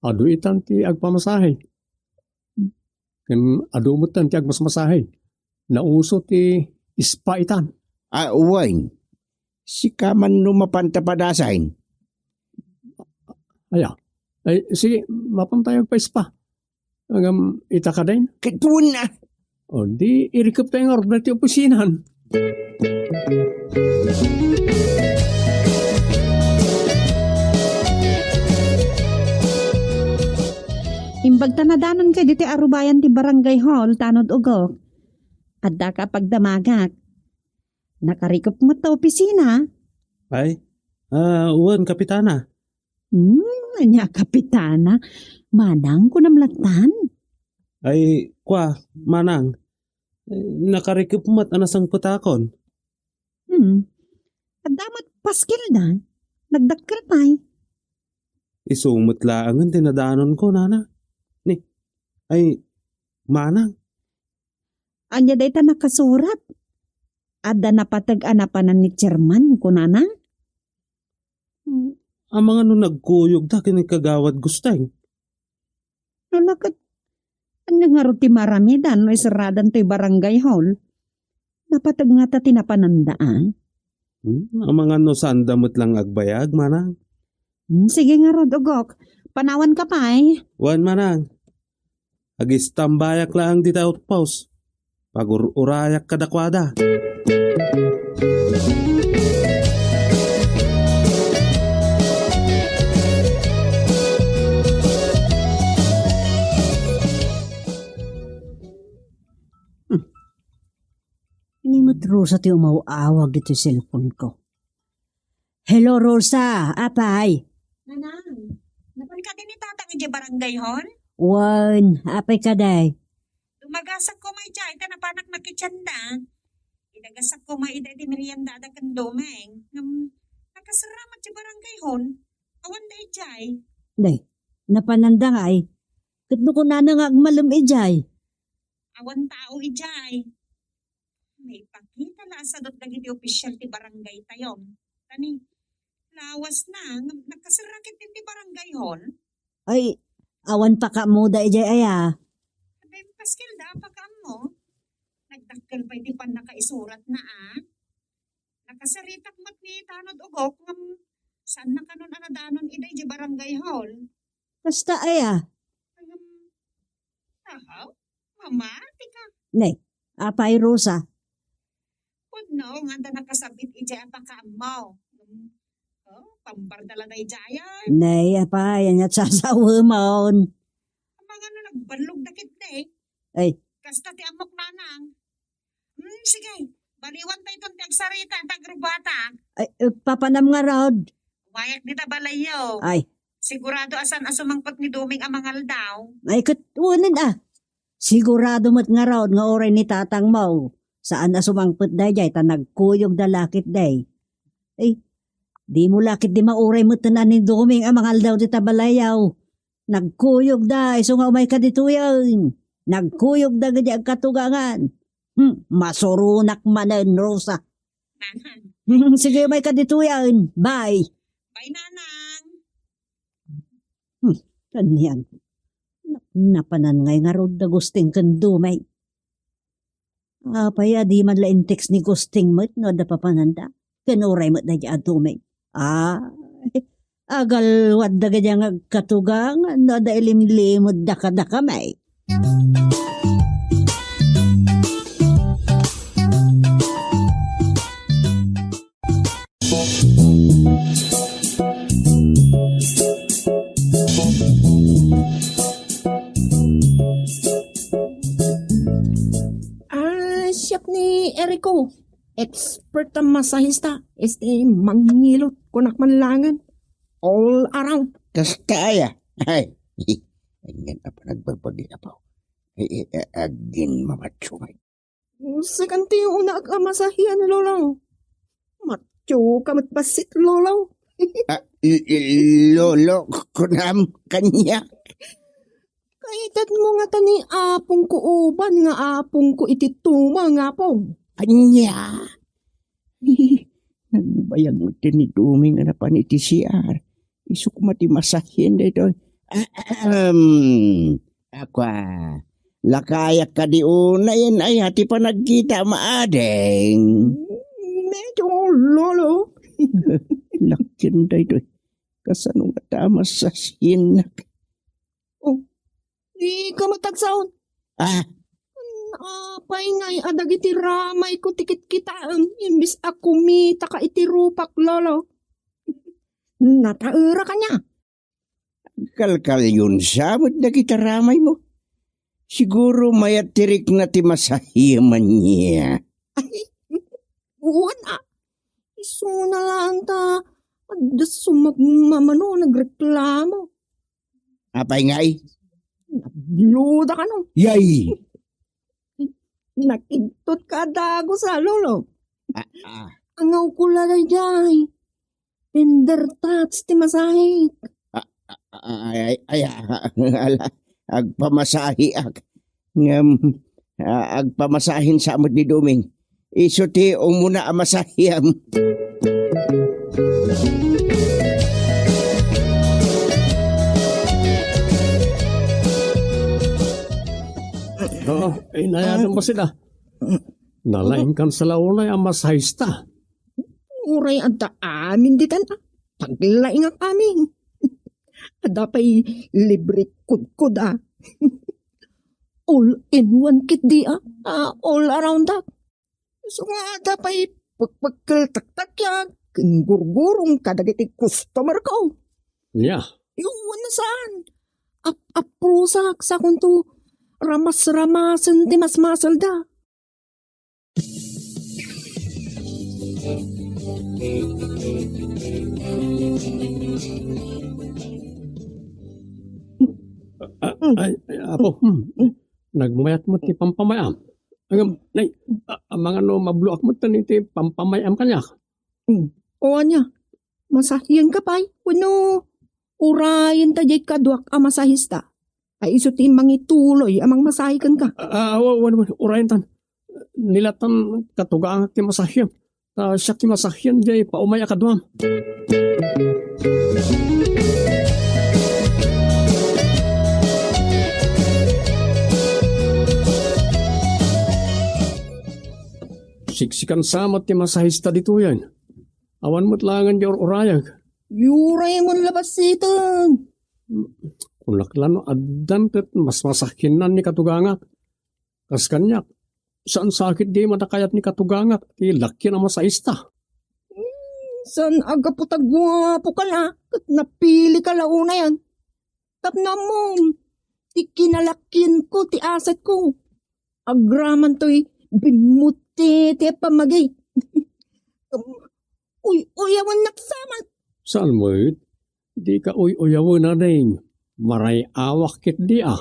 Adu itan ti agpamasahi. Ken adu metten ti agmasmasahi. Nauso ti spa itan. Ah, wen. Sika man no mapanta padasayna. Aya. Ay, sige, mapantayo agpa-spa. Ngem ita kadin? Ket wen, ah. O, di irikep tayo nga order ti opisina. Imbag ta nadanon ketdi ti arubayan ti barangay hall, Tanod Ugok. Addaka pagdamagak. Nakarikep met ta opisina. Ay, ah, wen, Kapitana. Hmm, ania, Kapitana? Manang, kunam lattan? Ay, kua, Manang. Eh, nakarikep met a nasangpetakon. Hmm. Adda met paskilda. Nagdakkel pay. Isu met laengen ti nadanonko, Nana. Ni, ay, Manang. Ania dayta nakasurat? Adda napateg a napanan ni Chairman, kunana? Hmm, amangan no nagkuyogda ken ni Kagawad Gusteng? No, na ket, ania ngarud ti maaramidan no iserradan toy barangay hall? Napateg ngata ti napananda, a? Hmm, amangan no saanda met lang agbayag, Manang? Hmm, sige ngarud, Ugok. Panawanka pay. Wen, Manang. Agistambayak laeng dita outpost. Pagur-urayak kadakuada. Hmm. Ni met Rosa ti umaw-awag iti cellphone ko. Hello, Rosa. Apay? Nanang, napan kadi ni Tatang idiay barangay hall? Wen, apay kadi? Dumagasak koma idiay, ta napanak nakitchenna. Idagasak koma ida iti meriendada ken Domeng. Ngem, nakaserra met ti barangay hall. Awan da idiay. Nay, napananda ngay. Ket no kunana nga agmalem idiay? Awan tao idiay. Maipakita la a sadut dagiti official ti barangay tayo. Tani, lawas na, ngem nakaserra ketdi ti barangay hall. Ay, awan pakaammoda idiay aya. Adda impaskilda a pakaammo. Nagdakkel pay ti pannakaisuratna, a. Nakasaritak met ni Tanod Ugok, ngem saanna kanon a nadanon ida idiay barangay hall. Kasta aya? Ngem, ahaw, mamatika. Nay, apay, Rosa? Pudno nga adda nakasabit idiay a pakaammo. Ngem, oh, pambardala daydiay, a. Nay, apay, ania ti sasawemon? Amangan no nagballogda ketdi. Ay. Kasta ti ammok, Nanang. Hmm, sige. Baliwan ta iton ti agsarita, ta agrubata. Ay, eh, papanam ngarud. Wayak dita balayyo. Ay. Sigurado a saan a sumangpet ni Doming a mangaldaw. Ay, ket unen a. Sigurado met ngarud nga uray ni tatangmo. Saan a sumangpet daydiay ta nagkuyog da lakit day. Ay, di mo lakit di mauray met a ni Doming a mangaldaw dita balayyo. Nagkuyogda, isu nga umayka ditoyen. Nagkuyogda gidi agkatugangan. Hmm, masuronak manen, Rosa. Hmm, sige, umayka ditoyen. Bye. Bye, Nanang. Hmm, kanian. Na-, napanan ngay ngarud da Gusting ken Doming. Apay a di man la in-text ni Gusting met no adda papananda? Ken uray met daydiay a Doming. Ah, agalwad dagiti nga agkatugangan no adda ilimlimedda kadakami. Ah, siak ni Erico. Expert a masahista. Este, mangilot, kunak man langen. All around. Kasta aya. Ay, ania a panagbagbagiak, apo. Ay, ay, ay, agin mamatsuay. Saan ti unaak a masahian, Lolo? Matsuka met bassit, Lolo. Ah, l-, l-, Lolo, kunam, kaniak. Kaitatmo ngata ni apongko uban nga apongko iti tumang, apong. Ania? Nagbayag met ni Doming a napan iti C R. Isu koma ti masahian daytoy. Ahem. Ako, ah, lakayak kadi unay, aya ti panagkita maading. Medyo, Lolo. Lakian daytoy. Kasano ngata a masahiannak? Oh, dika matagsaon. Ah? Apay ngay a dagiti ramayko ti kitkitaem, imbes a kumitaka iti rupak, Lolo? Nataerak ania? Kalkalionsa met dagiti ramaymo. Siguro mayat ti rikna ti masahiam ania. Ay, wen a. Isuna laeng ta adda sumagmamano nagreklamo. Apay ngay? Nabluda kano. Yay! Nakigtot ka a dagus a, Lolo. Ah, ah. Angawko la daydiay. Tender touch ti masahik. Ah, ah, ah, ay, ay, ay, ah, ala, agpamasahiak. Ngem, ah, agpamasahin sa met ni Doming. Isu ti umuna a masahiam. Oo, inayadam ba sila? Nalaingkan sa launay a masahista. Uray adda amin ditan, ah. Paglaingak amin. Adda pay libre kudkod, ah. All in one kit di, ah. Ah, all around, ah. Isu nga adda pay pagpagkaltaktakyak, ken gurgurong kadagiti customer ko. Nia? Iwan na saan. Ap-aprusak sakunto ramas-ramasen ti masmaselda. Ah, ay, ay, apo, hmm. Nagmayat met ti pampamay-am. Ngem, nay, a-, amangan no mabloak met iti pampamay-am kaniak. Hmm. O ania, masahienka pay? Wenno urayen ta diay kaduak a masahista? Ay isu ti mangituloy a mangmasahi kenka. Ah, ah, wa-, wa-, wa-, urayen tan. Nilatan katugangak ti masahiam. Ta siak ti masahian diay paumay a kaduam. Siksikan sa met ti masahista ditoyen. Awan met laengen diay ur-urayag. Uray mon la bassiten. Kunak la no addan ket mas masahiennan ni katugangak. Kas kaniak, saan sa ket diay madakayat ni katugangak ti lakian a masahista. Hmm, saan a gapu ta guapoka la, ket napilika la unayen. Tapno ammom, ti kinalakienko ti asetko. Agraman toy bimmuti ti pammagi. Uy-uyawennak samak. Saan met? Dika uy-uyawen, Ading. Maray-awak ketdi a.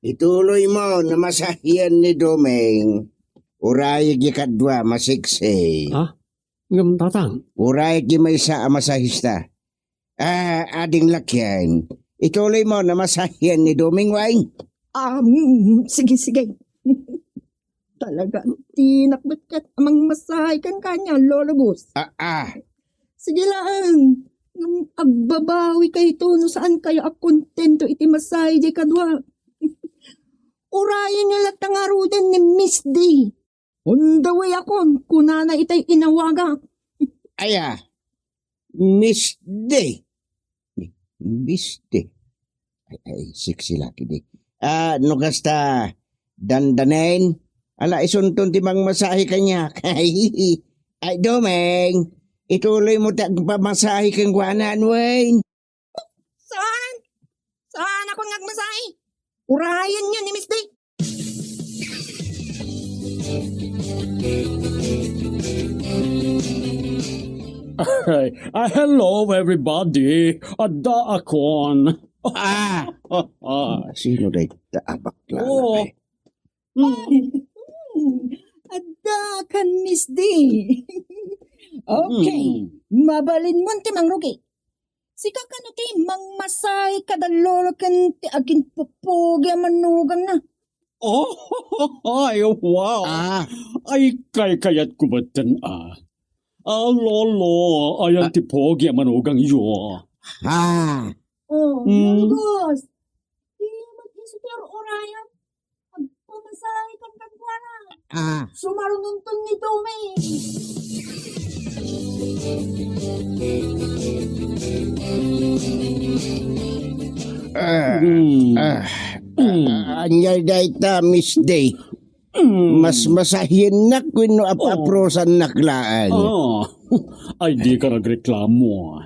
Ituloymo no masahian ni Doming. Urayek kadua, masiksi. Ha? Ngem, Tatang? Urayek maysa a masahista. Ah, Ading Lakyan, ituloymo no masahian ni Doming, wen? Ah, mm, sige, sige. Talaga, dinak met ket a mangmasahe kenka, Lolo Gus. Ah, ah. Sige laeng. Ngem agbabawikayto no saankayo a kontento iti masahe diay kadua. Urayenyo latta ngaruden ni Miss D. On the way akon, kunana itay inawagak. Aya, Miss D. Miss D. Ay, ay, siksi laki di. Ah, no kasta, dandanen, ala, isunton ti mangmasahe kaniak. Ay, Doming, ituloymo ti agpamasahe kenkuana, wen? Saan? Saanakon nga agmasahe? Urayenyo ni Miss D. Ay, ah, hello, everybody. Adda akon. Ah! Sino dayta a bakla? Oo. Ay, hmm, adda kan Miss D. Okay. Hmm. Mabalinmon ti mangrugi. Sika kano ti mangmasahe kada lolo ken ti aginpupugi a manugangna. Oh, ay, wow. Ah. Ay, kaykayatko metten a. Ah, lolo, ayan ti pugi a manugangyo. Ah. Oh, hmm. Lolo Gus. Di met isu ti ur-urayan. Agpamasahe kan kenkuana. Ah. Sumarunonton ni Doming. Ah, hmm, ah, hmm, ah, ania dayta, Miss Day? Hmm. Mas masahiennak wenno ap-, oh, aprosannak laeng. Ah. Ay, dika nagreklamo.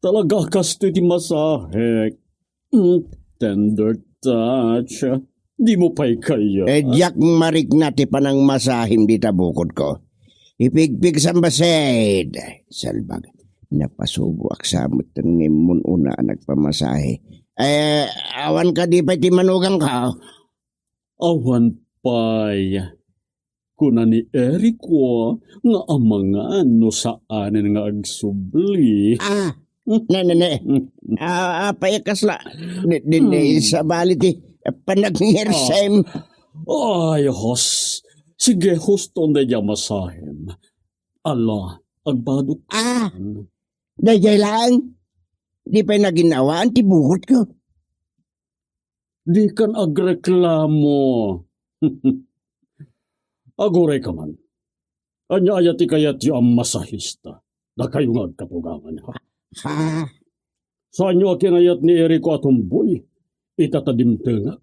Talaga, kastoy ti masahek. Mm, tender touch. Dimo pay kayat. Eh, diak marikna ti panangmasahim dita bukodko. Ipigpig sambased. Salbag. Napasuboak sa met ngem mun-una a nagpamasahe. Eh, awan kadi pay ti manugangko? Awan pay. Kuna ni Erico nga amangan no saanen nga agsubli. Ah, ne, ne, ne. Ah, apay a kasla? Di, di, di, hmm, sabali ti panagnersem. Ah. Ay, hos. Sige, huston daydiay a masahem. Ala, agbadok. Ah, daydiay laeng. Di pay nagin-awaan ti bukodko. Dikan agreklamo. Aguray ka man. Ania aya ti kayatyo a masahista? Dakayo nga agkatugangan, ha? Ha? Saanyo a kinayat ni Erico a tumboy? Ita ta dimtengak.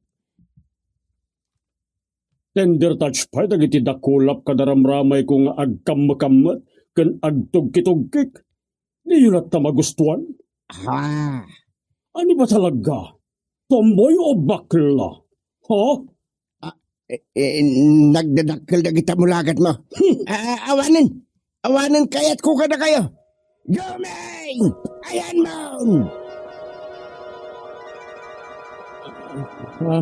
Tender touch pay dagiti dakulap kada ramramayko nga agkammekammet ken agtugkitugkik. Diyo latta magustuan? Ha? Ania ba talaga? Tomboy o bakla? Ha? Ah, eh, eh, nagdadakkel dagita mulagatmo. Hmm. Ah, awanen. Awanen kayatko kadakayo. Doming! Ayanmon! Ha?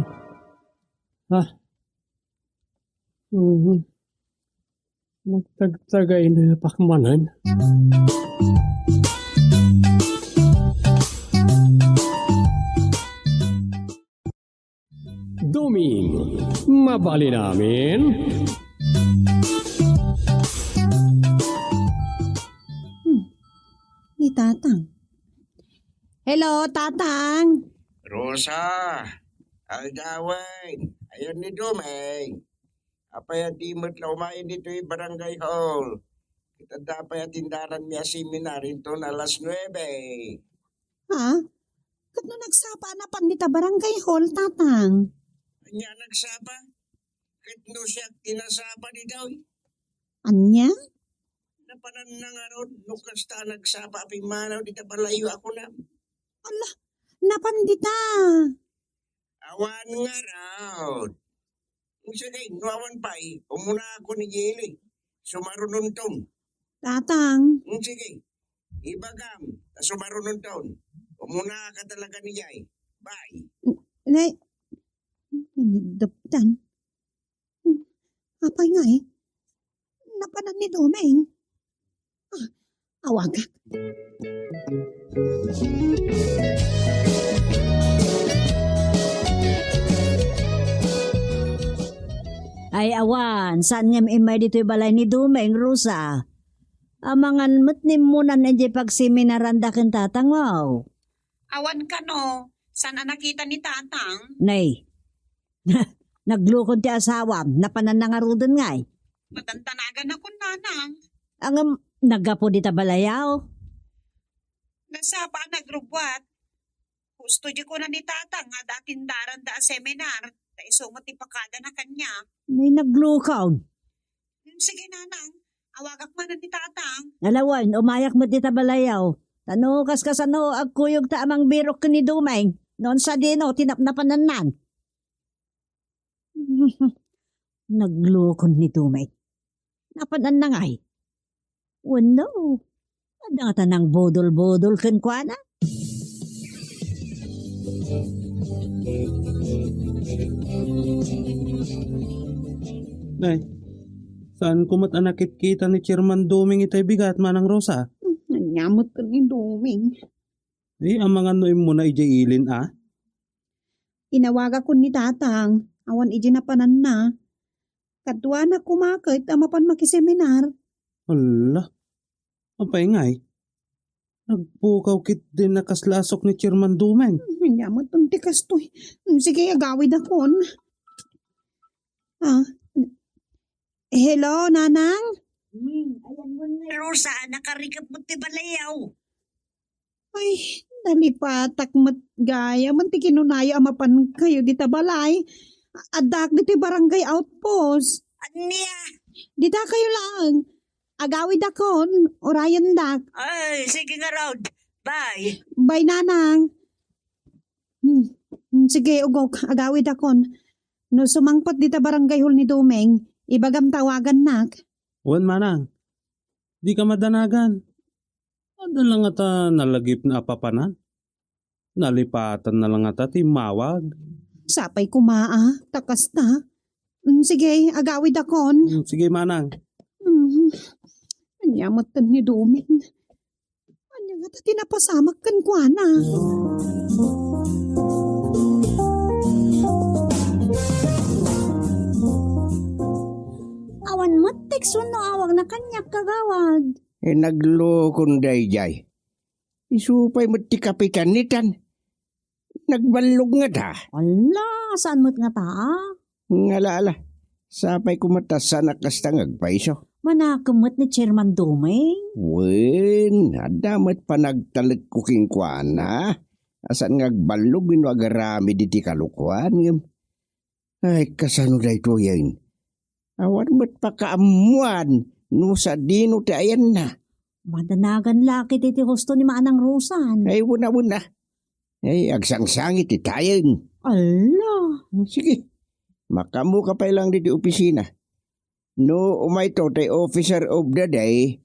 Ha? Mhm. Nagtagtagaynapak manen. Doming, mabalin amin? Hmm, ni Tatang. Hello, Tatang. Rosa, aldawen, ayan ni Doming. Apay a di met la umayen ditoy barangay hall? Ket adda pay a tindaranmi a seminar inton alas nuebe. Ha? Ket no nagsapa a napan dita barangay hall, Tatang? Ania a nagsapa? Ket no siak ti nasapa ditoy? Ania? Napananna ngarud no kasta a nagsapa a pimmanaw dita balayyo a kunam. Ala, napan dita. Awan ngarud. Sige, no awan pay, umunakon idiay ili. Sumarunonton. Tatang. Mm, sige. Ibagam, ta sumarunonton. Umunaka talaga idiay. Bye. Nay, iniduptan. Hmm, apay nga eh? Napanan ni Doming. Ah, awagak. Ay, awan, saan ngem immay ditoy balay ni Doming, Rosa? Amangan met ni immunan idiay pagseminaranda ken tatangmo. Awan kano, saan a nakita ni tatang? Nay, naglukon ti asawam, napananna ngaruden ngay. Matantanagan akon, nanang. Ngem, naggapu dita balayaw? Nasapa a nagrubbuat. Husto di kuna ni tatang nga adda tindaranda a seminar, ta isu met ti pakadana kaniak. Nay, naglukon. Hmm, sige, nanang. Awagak manen ni tatang. Ala wen, umayak met dita balayaw. Ta no kaskasano, agkuyogta a mangbirok ken ni Doming. No sadino ti napnapanannan. Naglukon ni Doming. Napananna ngay. Wenno, adda ngata nangbudol-budol kenkuana? Nay, saan ko met a nakitkita ni Chairman Doming itay bigat, Manang Rosa? Hmm, ania met ken ni Doming? Eh, amangan no immuna idiay ilin, a? Inawagakon ni tatang, awan idiay napananna. Kaduana koma ket a mapan makiseminar. Hala, apay ngay? Nagpukaw ketdi a kasla asuk ni Chairman Doming. Hmm, ania met ti kastoy? Hmm, sige, agawidakon. Ah, hello, Nanang? Hmm, ayan mo na. Rosa, nakarikep mo ti balayaw. Ay, nalipatak met gayam ti kinunayo a mapankayo dita balay. Addak ditoy barangay outpost. Ania? Dita kayo lang. Agawidakon, urayendak. Ay, sige ngarud. Bye. Bye, Nanang. Hmm. Hmm, sige, ugok, agawidakon. No sumangpet dita barangay hall ni Doming, ibagam ta awagannak. Wen, Manang. Dika madanagan. Adda la ngata nalagipna a papanan. Nalipatanna la ngata ti immawag. Sapay koma a, ta kasta. Mm, sige, agawidakon. Mm, sige, Manang. Mm. Ania met ni Doming? Ania ngata ti napasamak kenkuana? Awan met text wenno awagna kaniak, kagawad. Eh, naglukon daydiay. Isu pay met ti kapitan itan. Nagballog ngata. Ala, saan met ngata, a? Ngala, ala. Sapay koma ta saan a kasta nga agpayso. Manakem met ni Chairman Doming. Wen, adda met panagtalekko kenkuana. A saan nga agballog wenno agaramid iti kalokuan, ngem Ay, kasano daytoyen? Awan met pakaammuan no sadino ti ayanna. Madanagan la ket iti husto ni Manang Rosan. Ay, wen a, wen a. Ay, agsangsangit ti tayen. Ala! Sige. Makaammoka pay lang ditoy opisina. No umayto tay officer of the day,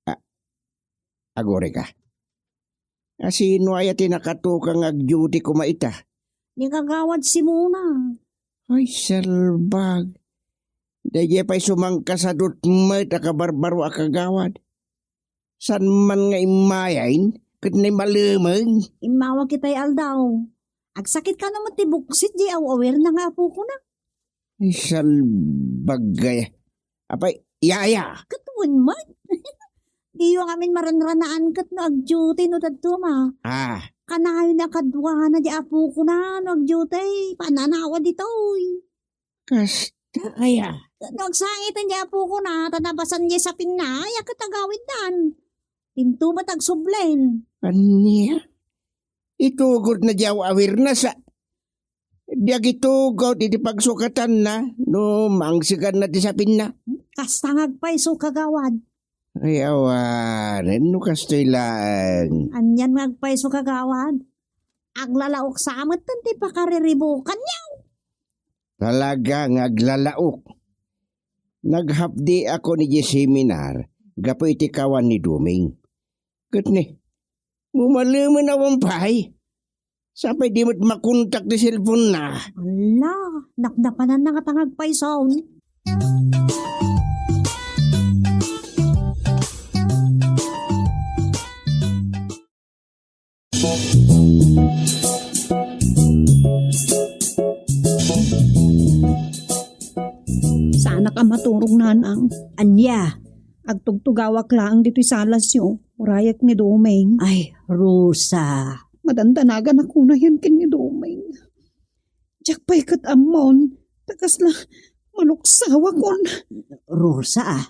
a-, agurayka. A, sino aya ti nakatukang nga agduty koma ita? Ni Kagawad Simona. Ay, salbag. Daydiay pay sumangkasadut met a kabarbaro a kagawad. Saan man nga immayen ket naimalemeng? Immawag itay aldaw. Agsakit kano met ti buksit diay aw-awirna nga apokona. Ay, salbag aya. Apay, yaya. Ket wen met. Diyo ngamin maranranaan ket no agduty no dadduma. Ah. Kanayon a kaduana diay apokona no agduty. Pananawa ditoy. Kasta aya. No agsangiten diay apokona, ta nabasan diay sapinna, aya ket agawiddan. Inton met agsublen. Ania? Itugotna diay aw-awirna sa Di agitugot iti pagsukatanna no mangseganna ti sapinna. Kasta nga agpayso, kagawad. Ay, awanen no kastoy laeng. Anian nga agpayso, kagawad? Aglalaok sa met ti pakariribukanyo. Talaga nga aglalaok. Naghapdiakon idiay seminar gapu iti kawan ni Doming. Ket ni, umalemen awan pay. Sapay di met makontak ti cellphone-na. Ala, napnapananna ngata nga agpayson. Saanak a maturog, nanang. Ania? Agtugtugawak laeng ditoy salasyo. Urayek ni Doming. Ay, Rosa. Madandanaganak unayen ken ni Doming. Diak pay ket ammon, ta kasla maluksawakon. Rosa, ah.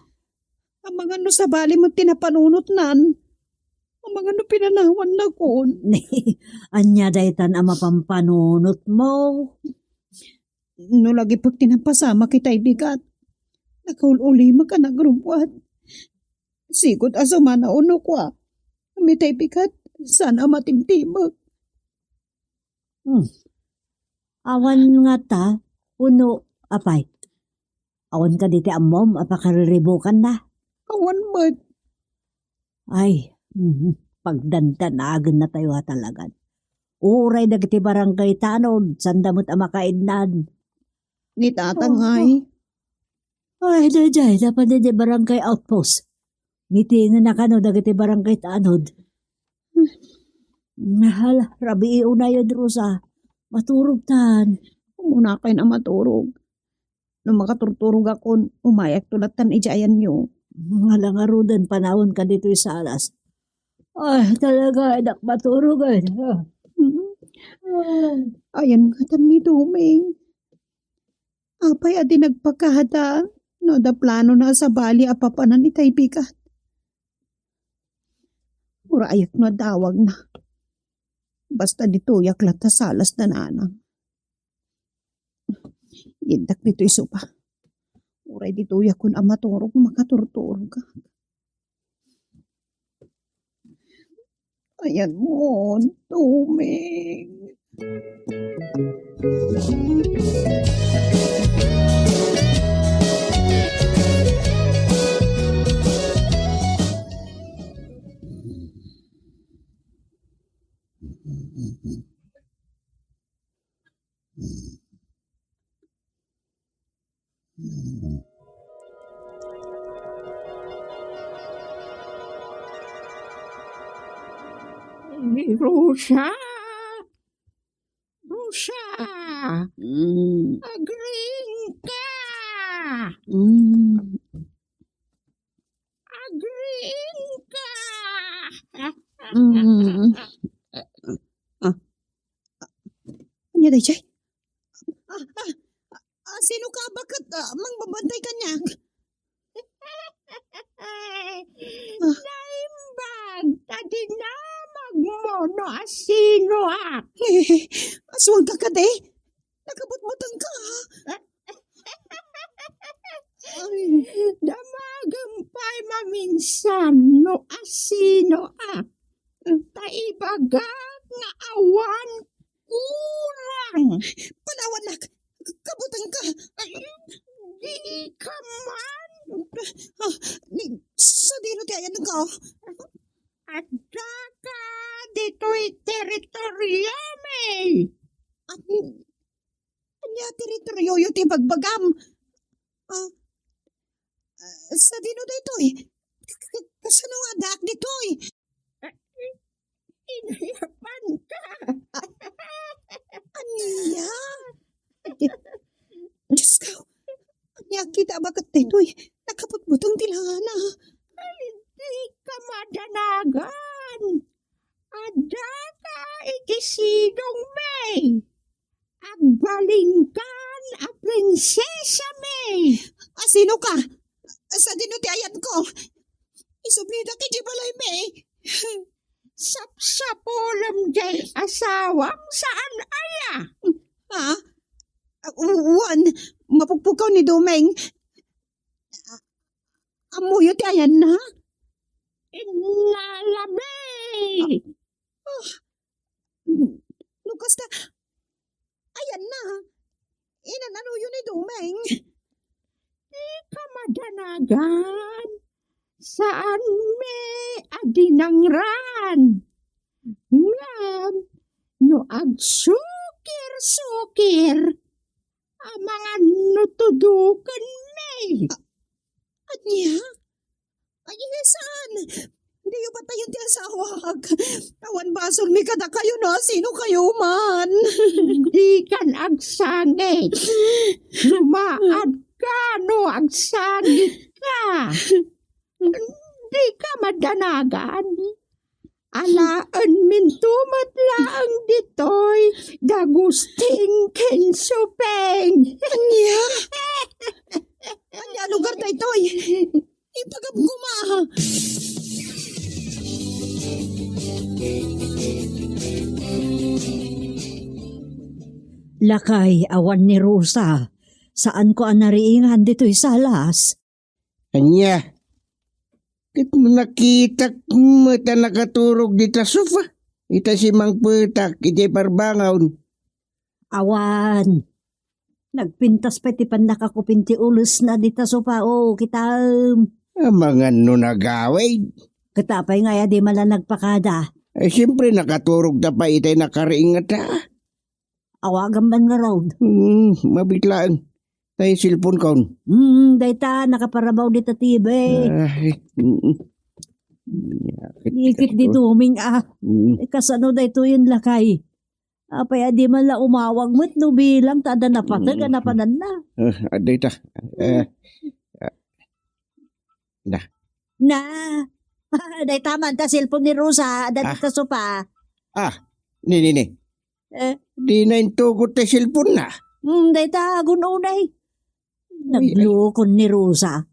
Amangan no sabali met ti napanunotnan. Amangan no pinanawannakon. Ania daytan a mapampanunotmo? No lagipek ti napasamak itay bigat, nakaul-ulimek a nagrubbuat. Sigud a sumanaon no kua, ngem itay bigat, saan a matimtimek. Hmm. Awan ngata, wenno, apay? Awan kadi ti ammom a pakariribukanna? Awan met. Ay, mhm, pagdandanagennatayo a talagan. Uray dagiti barangay tanod, sanda met a makaidnan. Ni tatang ay. Ay, daydiay, dapat di barangay outpost. Meetingenna kano dagiti barangay tanod. Hala, rabii unayen, Rosa. Maturogtan. Umuna kayon a maturog. No makaturturogakon, umayakto lattan idiay ayanyo. Ala ngaruden, panawen ka ditoy salas. Ay, talaga, anak, maturogen. Mm. Ayan ngatan ni Doming. Apay a di nagpakada no adda planona a sabali a papanan itay bigat? Urayek no adda awagna. Basta ditoyak latta salas da nanang. Yiddak ditoy sopa. Uray ditoyakon a maturog, makaturturog. Ayan mo, Doming. Rosa! Rosa! Mm. Agriing ka! Mm. Agriing ka! Mm. Ah. Ania daydiay? Ah, ah, ah, sino ka? Baket, ah, mangbabantay kaniak? Ah. Naimbag ta dinamagmo no asinoak. Eh, aswang ka kadi? Nakabutbuteng ka, ha? Ay. Damagem pay maminsan no asinoak. Ta ibagak nga awan kurang. Panawannak, kabuteng ka. Ay, di ka man. Ah, ni, sadino ti ayanko? Adda ka ditoy teritoriomi. Ania teritorioyo ti ibagbagam? Ah, ah, sadino daytoy? K-, k-, kasano nga addaak ditoy? Inayapan ka. Ah, ania? Di-, Diyos ko, ania kita a baket daytoy? Nakabutbuteng ti langana. Ay, di ka madanagan. Adda ka iti sidongmi. Agbalinkan a prinsesami. Asino ka? Sadino ti ayanko? Isubli dagiti balaymi. Sapsapulem jay asawam saan aya? Ha? Wen, mapukpukaw ni Doming. Ammoyo ti ayanna? Innalami! Ah, no kasta, ayanna. inan-anuyo ni Dumeng? Dika madanagan. Saanmi a dinangran. Ngem no agsukir-sukir, amangan no tudukenmi. A-, ania? Ay, saan? Diyo patayen ti asawak. Awan basolmi kadakayo no sino kayo man. Dikan agsangit. Lumaad ka no agsangit ka. Dika madanagan. Alaen minto met laeng ditoy da Gusting ken Supeng. Ania? Ania lugar daytoy? Ipagam koma. Lakay, awan ni Rosa. Saanko a nariingan ditoy salas. Ania? Ket nakitak met a nakaturog dita sofa. Ita si mangpetak iti parbangon. Awan. Nagpintas pay ti pannakakupin ti ulesna dita sofa. O, kitaem. Amangan no nagawid. Ket apay nga aya di man la nagpakada? Ay, siyempre, nakaturog ta pay itay nakariingata. Awagam man ngarud. Hmm, mabit laeng. Tay cellphone kon. Hmm, dayta, nakaparabaw dita T V. Ay, mm. Ikit di Dumeng, ah. Mm. Eh, kasano daytoyen, lakay? Apay a di man la umawag met no bilang ta adda napateg a napananna. Ah, adda ita. Eh, ah, na. Na. Dayta man ta cellphone ni Rosa, adda Ah. dita sofa. Ah, ni, ni, ni. Eh? Di na intugot ti cellphone na. Hmm, dayta, agun unay. Ay, ay. Naglukon ni Rosa.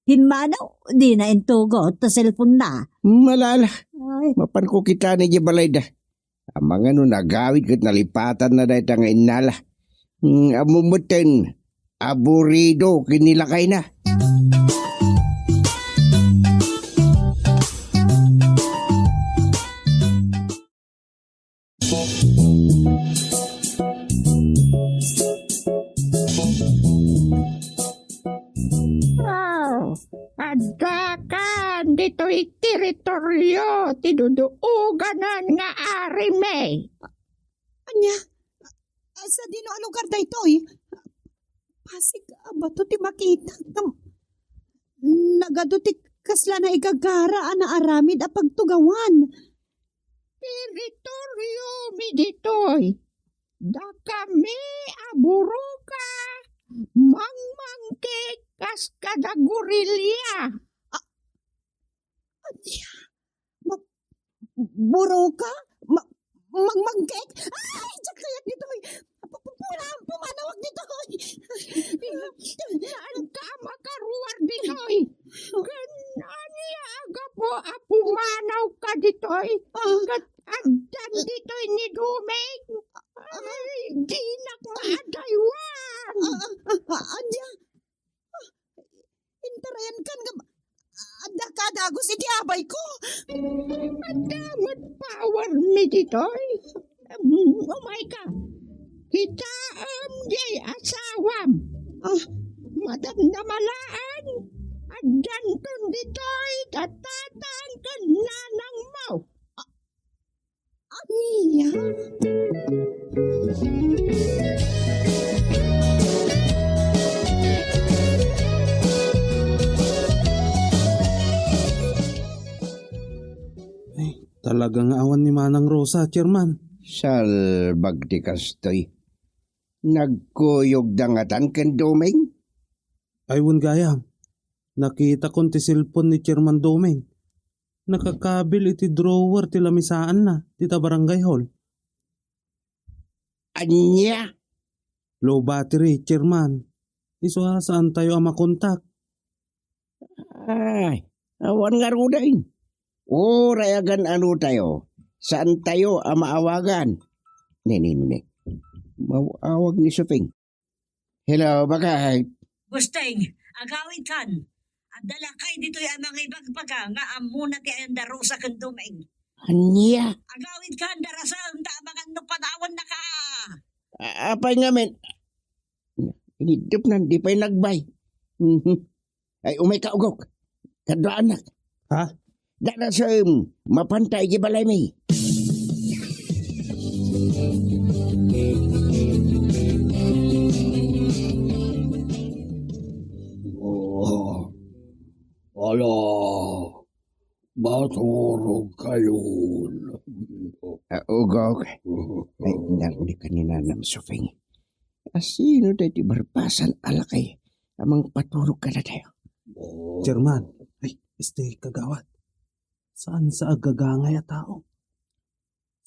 Pimmanaw, di na intugot ta cellphone na. Malala. Ay. Mapanko kita ni di balay da. Amangan no nagawid ket nalipatan na dayta nga innala. Hmm, ammom metten, aburido ken ni lakayna. Wow! Addakan ditoy teritorio ti duduoganan nga arimi. Ania? Sadino a lugar daytoy? Pasig a bato ti makitak. Ngem nagadu ti kasla naigagara a naaramid a pagtugawan. Teritoriomi ditoy. Dakami a buroka, mangmangkek kas kada gorilya. Ania? Ma-, buroka? Ma-, mangmangkek? Ay, diak kayat ditoy. Pu-, pu-, pula-, pumanawak ditoy. Saanka a makaruar ditoy? Ken ania a gapu a pumanawka ditoy? Ah. Ket addan ditoy ni Dumeng? Ay, dinak maadaywan. Ah, ah, ah, ah, ania? Intarayan kan nga adda kadagus iti abayko. Adda met powermi ditoy. Umayka. Kitaem diay asawam. Ah. Madamdama laeng. Addanton ditoy da tatang ken nanangmo. Ania? Ay, talaga nga awan ni Manang Rosa, Chairman. Salbag ti kastoy. Nagkuyogda ngatan ken Doming? Ay, wen gayam. Nakitakon ti cellphone ni Chairman Doming. Nakakabil iti drawer ti lamisaanna dita barangay hall. Ania? Low battery, Chairman. Isu a, saantayo a makontak. Ay, awan ngaruden. Uray agan-ano tayo, saantayo a maawagan. Ne, ne, ne, ne. Maawag ni Suping. Hello, bakit? Gusting, agawidkan. Adda lakay ditoy a mangibagbaga nga ammona ti ayan da Rosa ken Doming. Ania? Agawidkan, darasaem ta amangan no padawannaka. A-, apay ngamin? Iniddepnan, di pay nagbay. Mhm. Ay, umayka, ugok. Kaduaannak. Ha? Dadasem, mapanta iti balaymi. Oh, ala, maturog kayon. Ah, ugok. Ay, narigakan ni Nanang Sofing. Asino daytoy barbasan a lakay a mangpaturog kadatayo? Oh. Chairman, ay, este, kagawad. Saan sa agagangay a tao?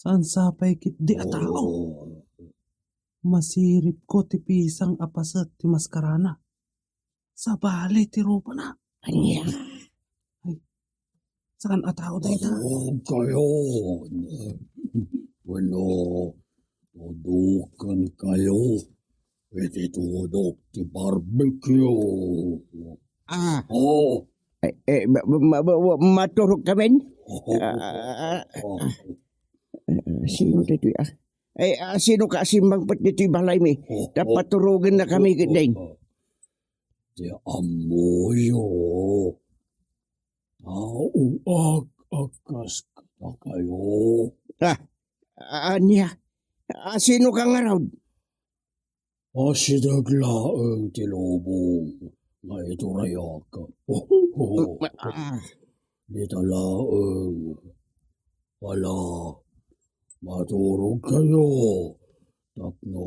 Saan sa pay ketdi a tao? Oh. Masiripko ti pisang a paset ti maskarana. Sabali ti rupana. Ania? Ay, saan a tao dayta? Maturog kayon. Wenno, tuduken kayo iti tudok ti barbecue. Ah. Oh. Eh, eh, ma-, ma-, ma-, ma-, maturog kamin? Oh. Ah, ah, ah. Oh. Ah, sino daytoy, ah? Eh, ah, sino ka simmangpet ditoy balaymi? Oh, ta oh. Paturogen na kami, oh, oh, ding. Oh. Ti ammoyo. Tao ak-, a kas kadakayo. Ah, ania? Ah, sino ka ngarud? Asideg laeng ti lubong nga iturayak. Ah. Dita laeng. Ala, maturog kayo. Tapno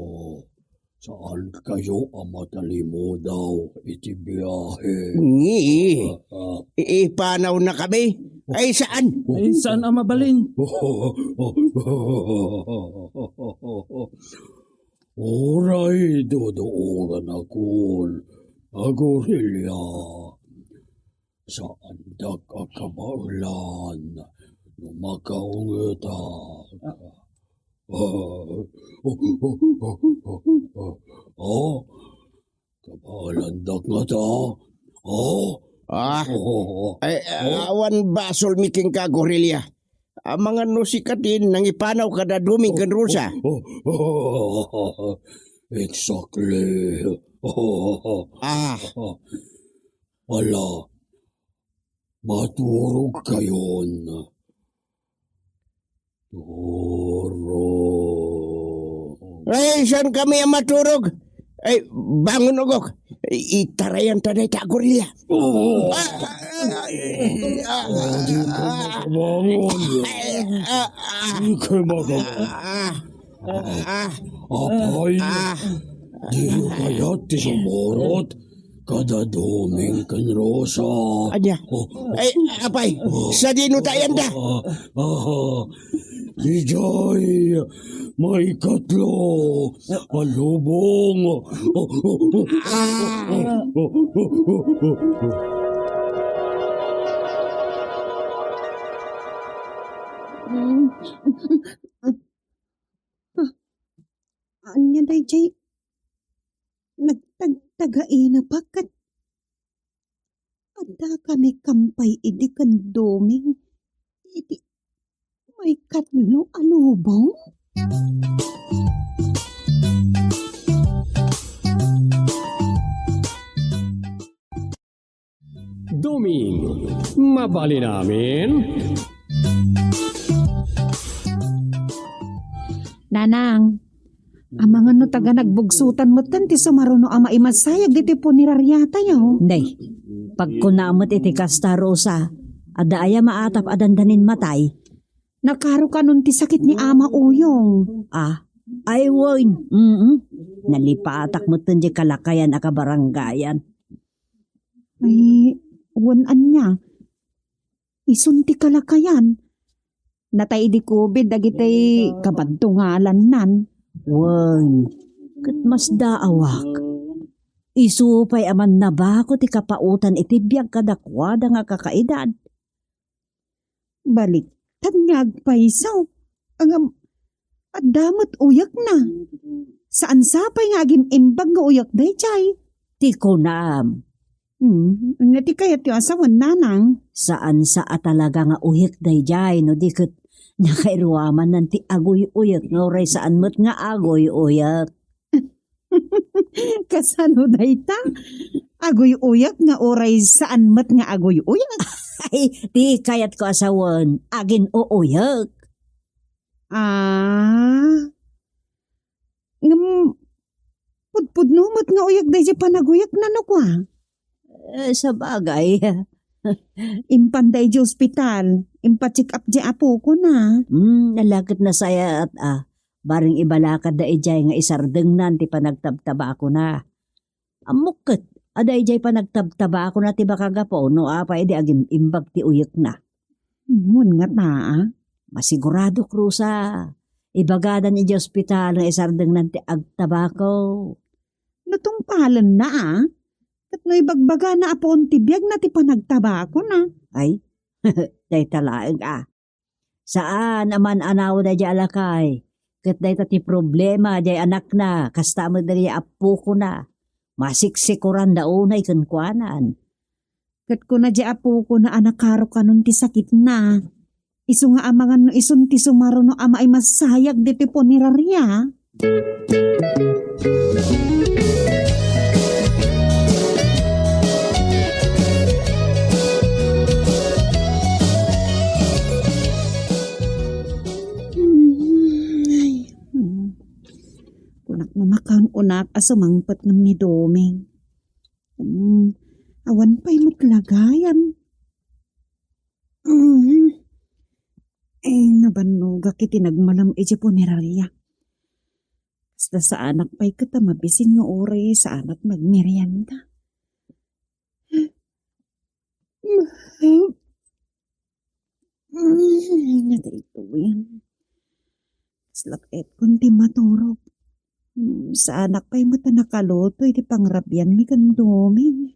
saan kayo a matalimudaw iti biahe. Ngi, ah, ah. I-, ipanaw na kami. Ay, saan? Ay, saan a mabalin? Uray duduoranakon, agurilya. Saandak a kabaelan no makaungetak. Ah. Ah, kabaelandak ngata. Ah. Ah. Oh. Ay, ah, awan basolmi kenka, Gorilya. Amangan no sika ti nangipanaw kada Doming ken Rosa. Oh, oh, oh, oh, oh. Exactly. Oh, oh, oh. Ah. Ala, maturog kayon. Turog. Ay, saan kami a maturog? Ay, bangon, ugok. Ay, itarayan ta dayta a gorilya. Oh. Ah, ah, ah, ah, ah. Adi ka makabangon. Ay, ah, ah. Di ka makabangon. Ah, ah. Ah. Apay, ah. Diyo kayat ti sumurot kada Doming ken Rosa? Ania? Oh. Ay, apay, oh. Sadino ta ayanda? Ah, ah, ah. Idiay maikatlo a lubong. Ah. Ania daydiay? Nagtagtagainep ket adda kami kampay idi ken Doming iti maikatlo a lubong? Doming, mabalin amin? Nanang, amangan no taga nagbugsutan metten ti sumaruno a maimassayag iti punerariatayo. Nay, pagkuna met iti kasta, Rosa, adda aya maatap a dandanin matay? Nakaro kanon ti sakit ni Ama Uyong. Ah, ay wen. Mm. Nalipatak metten diay kalakayan a kabarangayan. Ay, wen ania? Isun ti kalakayan. Natay idi covid dagiti kabadtungalannan. Wen, ket masdaawak. Isu pay a mannabako ti kapaotan iti biag kadakuada nga kakaedad. Baliktad nga agpayso. Ngem, adda met uyekna. Saan sa pay nga agim-imbag nga uyek daydiay? Ti kunam. Hmm, ania ti kayatyo a sawen, Nanang? Saan sa a talaga nga uyek daydiay, no di ket nakairuamannan ti aguy-uyek nga uray saan met nga aguy-uyek. Kasano dayta? Aguy-uyek nga uray saan met nga aguy-uyek? Ay, ti kayatko a sawen, agin-uuyek. Ah. Ngem, pudpudno met nga uyek daydiay panaguyekna no kua? Eh, sabagay. Impanda idiay ospital, impacheck up diay apokona. Hmm, ala ket nasayaat a. Bareng ibalakadda idiay nga isardengnan ti panagtabtabakona. Ammok ket, adda idiay panagtabtabakona ti makagapu no apay idi agim-imbag ti uyekna. Wen ngata a? Masiguradok, Rosa. Ibagadan idiay ospital nga isardengnan ti agtabako. No tungpalenna a? Ket no ibagbagana a puon ti biagna ti panagtabakona. Ay, dayta laeng a. Saan a man-anaw daydiay a lakay. Ket dayta ti problema diay anakna, kasta met daydiay appokona. Masiksikuran da unay kenkuanan. Ket kuna diay appokona a nakarukanon ti sakitna. Isu nga amangan no isun ti sumaruno a maimasayag ditoy puneraria. Hmm, ay, hmm. Kunak no makaun-unak a sumangpet ngem ni Doming. Hmm, awan pay met lagayan. Hmm. Eh, nabannogak iti nagmalam iti puneraria. Kasta saanak pay ket a mabisin nga uray saanak nagmerienda. Mm, nadaytoyen. Kasla ket kun ti maturog. Mm, saanak pay met a nakaluto iti pangrabianmi ken Doming.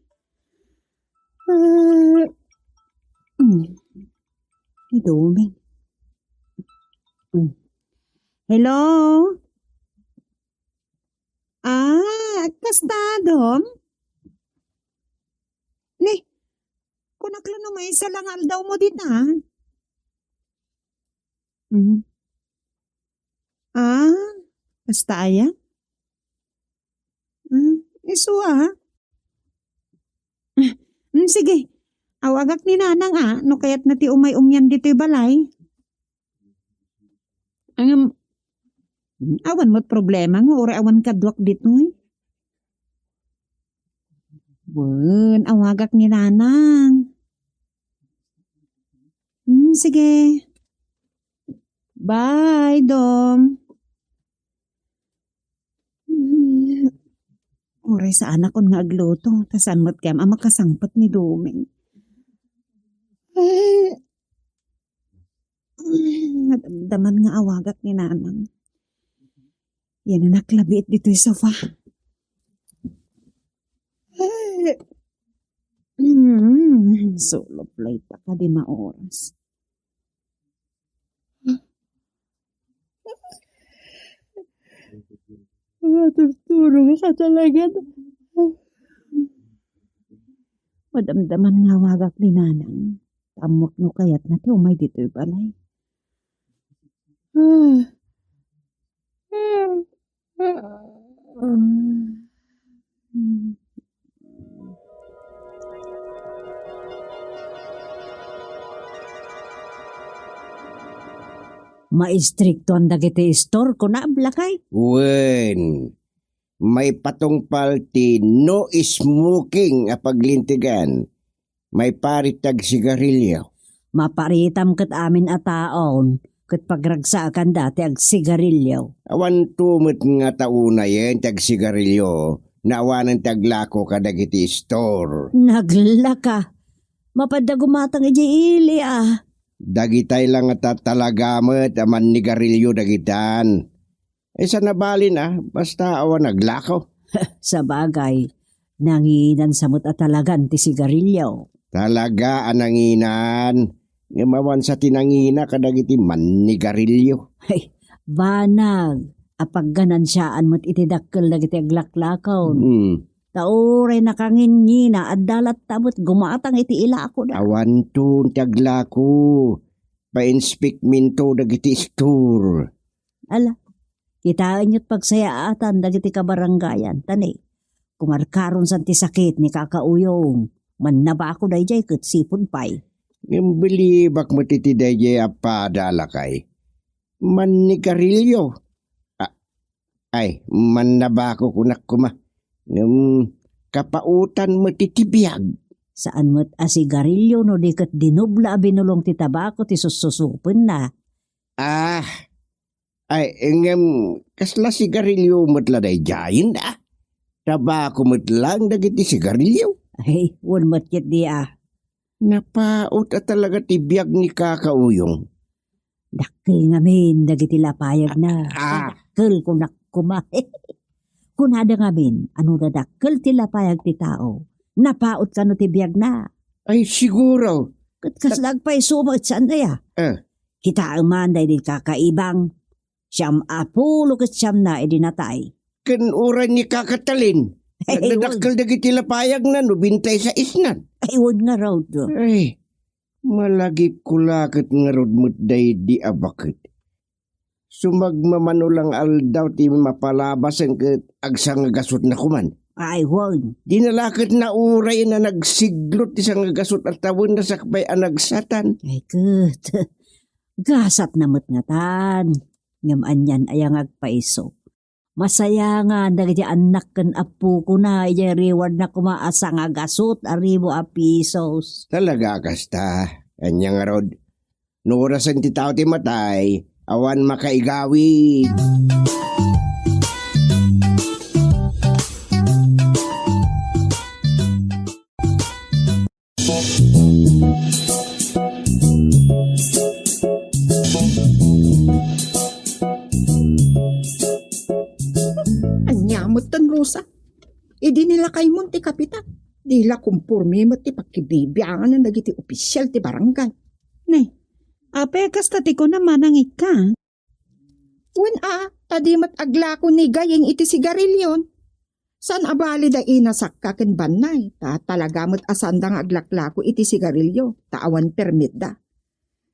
Ah, mm, ni Doming. Mm. Hello? Ah, kasta, Dom? Ni, kunak la no maysa la nga aldawmo dita. Mhm. Ah, kasta aya? Hmm, isu a. Hmm, sige. Awagak ni Nanang a, no kayatna ti umay-umian ditoy balay. Ngem, awan met problema nga uray awan kaduak ditoy. Wen, awagak ni Nanang. Hmm, sige. Bye, Dom. Hmm. Uray saanakon nga agluto, ta saan met kayam a makasangpet ni Doming. Ay. Hmm, nadamdaman nga awagak ni Nanang. Yananak labiit ditoy sofa. Ay. Hmm, sulop la ita kadi nga oras. Natutulog ka talaga. Madamdaman nga awagak ni Nanang. Ammok no kayatna ti umay ditoy balay. Ah. Maistriktoan dagiti istor, kuna, lakay? Wen, maipatungpal ti no smoking a paglintegan. Maiparit ti agsigarilio. Maparitam ket amin a taon, ket pagragsakanda ti agsigarilio. Awanto met nga taunayen ti agsigarilio, no awanen ti aglako kadagiti istor. Naglaka. Mapadda gumatang idiay ili a. Dagitay la nga ta-, talaga met a mannigarilio dagitan. Ay, saan a balin a, basta awan aglako. Sabagay, nanginan sa met a talagan ti sigarilio. Talaga a nanginan. Ngem awan sa ti nangina kadagiti mannigarilio. Ay, banag, a pagganansiaan met iti dakkel dagiti aglaklakon. Hmm. Ta uray nakangingina, adda latta met gumatang iti ilako da. Awanton ti aglako. Painspekminto dagiti istor. Ala, kitaenyo ti pagsayaatan dagiti kabarangayan, ta ni, Kumarkaronsan ti sakit ni Kaka Uyong. Mannabako daydiay ket sipud pay. Ngem bilibak met iti daydiay a pada, lakay. Mannigarilio. A-, ay, mannabako kunak koma. Ngem kapaotan met iti biag. Saan met a sigarilio no di ket dinubla a binulong ti tabako ti sussusupenna. Ah, ay, ngem kasla sigarilio met la daydiayen, a? Tabako met laeng dagiti sigarilio. Ay, wen met ketdi, a. Napaot a talaga ti biag ni Kaka Uyong. Dakkel ngamin dagiti lapayagna. Ah. Dakkel kunak koma. Kunada ngamin, a no dadakkel ti lapayag ti tao, napaot kano ti biagna. Ay, siguro. Ket kasla agpayso met saan aya? Ah. Kitaem man daydi Kaka Ibang. Siam a pulo ket siamna idi natay. Ken uray ni Kaka Talin. Ay, nagdadakkel dagiti lapayagna no bintay saisnan. Ay, wen ngarud. Ay, malagipko la ket ngarud met daydi a baket. Sumagmamano lang aldaw ti mapalabasen ket agsangagasutna koman. Ay, wen. Dina la ket nauray a nagsiglot ti sangagasut a tawenna sakbay a nagsatan. Ay, ket. Gasatna met ngatan. Ngem anian aya nga agpayso? Masayangan dagiti annak ken appokona idiay rewardna koma a sangagasut a ribu a pisos. Talaga a kasta? Ania ngarud, no orasen ti tao ti matay, awan makaigawid. Ania metten, Rosa? Idi ni lakaymon ti kapitan, di la komporme met ti pagkibibiangan dagiti opisial ti barangay. Ne, apay kasta ti kuna, Manang Ikka? Wen a, ta di met aglako ni Gayeng iti sigarilyon. Saan a bali da inasakka ken bannay, ta talaga met a saanda nga aglaklako iti sigarilyo, ta awan permitda.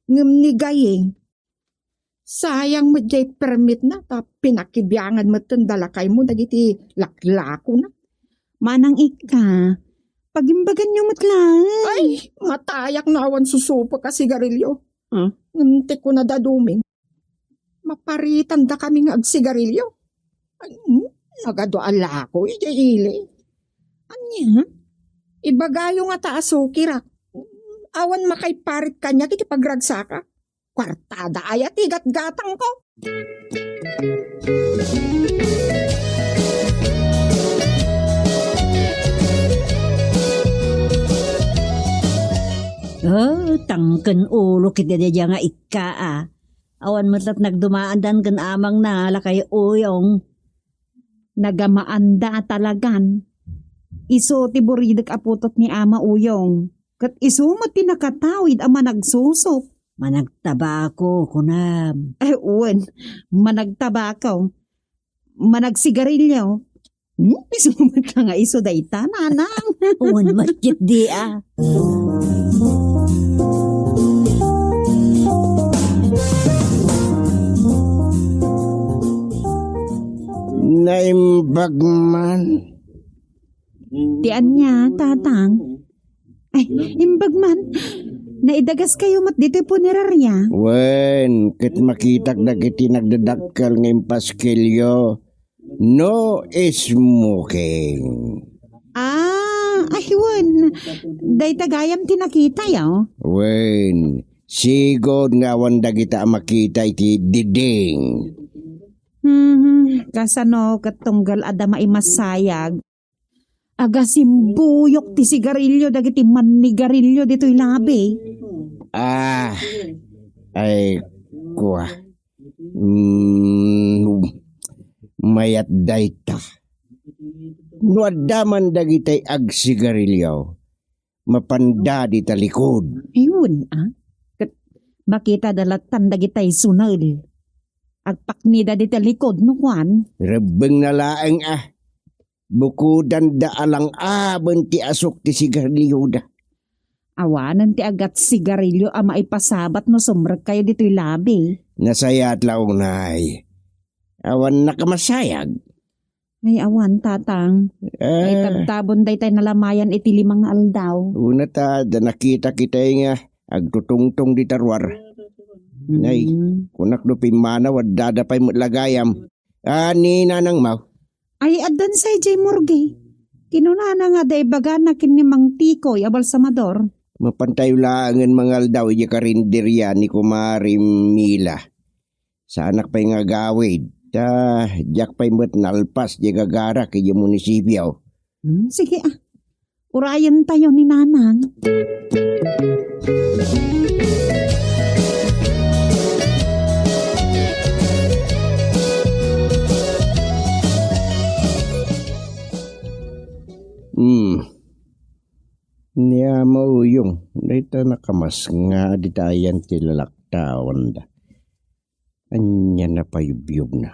Ngem ni Gayeng, sayang met jay permitna, ta pinakibiangan metten da lakaymo dagiti laklakona. Manang Ikka, pagimbaganyo met laeng. Ay, matayak no awan susupek a sigarilyo. Hmm? Ngem ti kuna da Doming, maparitandakami nga agsigarilyo. Ay, hmm, nagadu a lako idiay ili. Ania? Ibagayo ngata a sukirak. Awan makaiparit kaniak iti pagragsaka. Kuartada aya ti gatgatangko? Oh, tangken ulo ket daydiay nga ikka, a. Awan met la't nagdumaandan ken amangna, lakay Uyong. Nagamaanda a talagan. Isu ti buridek a putot ni Ama Uyong. Ket isu met ti nakatawid a managsusop. Managtabako, kunam. Ay, wen. Managtabako. Managsigarilyo. Hmm? Isu met nga isu dayta, nanang. Wen met ketdi, a. Naimbag man. Ti ania, tatang? Ay, imbag man. Naidagaskayo met ditoy punerarya. Wen, ket makitak dagiti nagdadakkel nga impaskilyo. No smoking. Ah, ay, wen. Dayta gayam ti nakitayo. Wen, sigud nga awan dagita a makita iti diding. Hmm, kasano ket tunggal adda maimasayag? Agasimbuyok ti sigarilyo dagiti mannigarilyo ditoy labi. Ah, ay, kua. Mm, mayat dayta. No adda man dagitay agsigarilyo, mapanda dita likod. Ayun, ah. Ket makita da latan dagitay sunel. Agpaknida dita likod, no kuan? Rebbeng na laeng, ah. Bukodanda a lang-aben ti asuk ti sigarilyoda. Awanen ti agat sigarilyo a maipasabat no sumrekkayo ditoy labi. Nasayaat la unay. Awan nakamasayag. Ay, awan, tatang. Ay, ah, tabtabon daytay nalamayan iti lima nga aldaw. Una ta, da nakita kitay nga agtutungtong dita ruar. Nay, mm, kunak no pimmanaw, addada pay met la gayam. Ah, ni Nanang Mau? Ay, addan sa idiay morgue. Kinunana nga adda ibagana ken ni Mang Tikoy a balsamador. Mapantayo laengen mangaldaw idiay karinderia ni Kumare Mila. Saanak pay nga agawid, ta diak pay met nalpas diay gagarak idiay munisipio. Hmm, sige, ah. Urayentayo ni Nanang. Hmm. Ni Ama Uyong, dayta nakamasnga dita ayan ti lalaktawanda. Ania napayubyubna?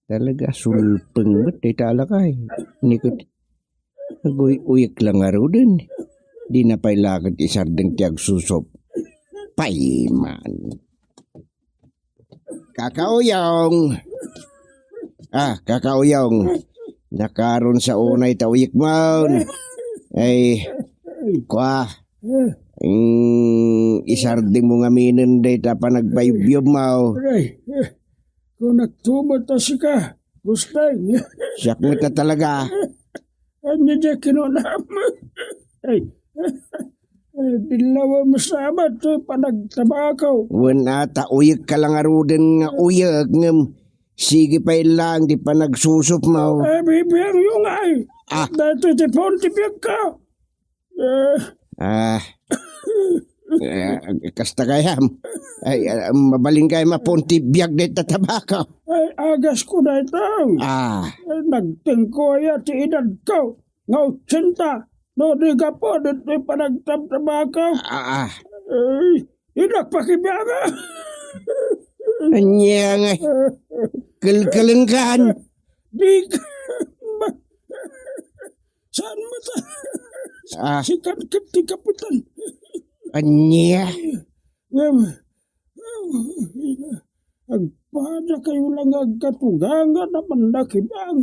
Talaga, sulpeng met dayta a lakay. Ni ket aguy-uyek la ngaruden. Dina pay la ket isardeng ti agsusup. Pay man. Kakauyong. Ah, Kakauyong. Nakaron sa unay ta uyekmon. Ay, kua. Mm, isardengmo ngaminen dayta panagpayubyubmo. Aray, eh, kunakto met a sika, Gusteng. Siak met a talaga. Ania diay kinunam? Ay, eh, dillaw met sa amat ti panagtabakaw. Wen a, ta uyekka la ngaruden nga uyek, ngem sige pay laeng ti panagsusupmo. Eh, bibiangyo ngay. Ah. Daytoy ti puon ti biagko. Eh. Ah. Eh, kasta gayam. Ay, ah, mabalin gayam a puon ti biag dayta tabaka. Ay, agasko dayta. Ah. Ay, nagtengko aya ti edadko nga otsenta. No, di gapu ditoy panagtabtabaka. Ah, ah. Ay, inak pakibianga. Ania nga kelkelengkan. Di ka ma-, Saan met a? Ah. Sikan ket ti kapitan. Ania? Ngem, agpadakayo la nga agkatugangan a mannakibang.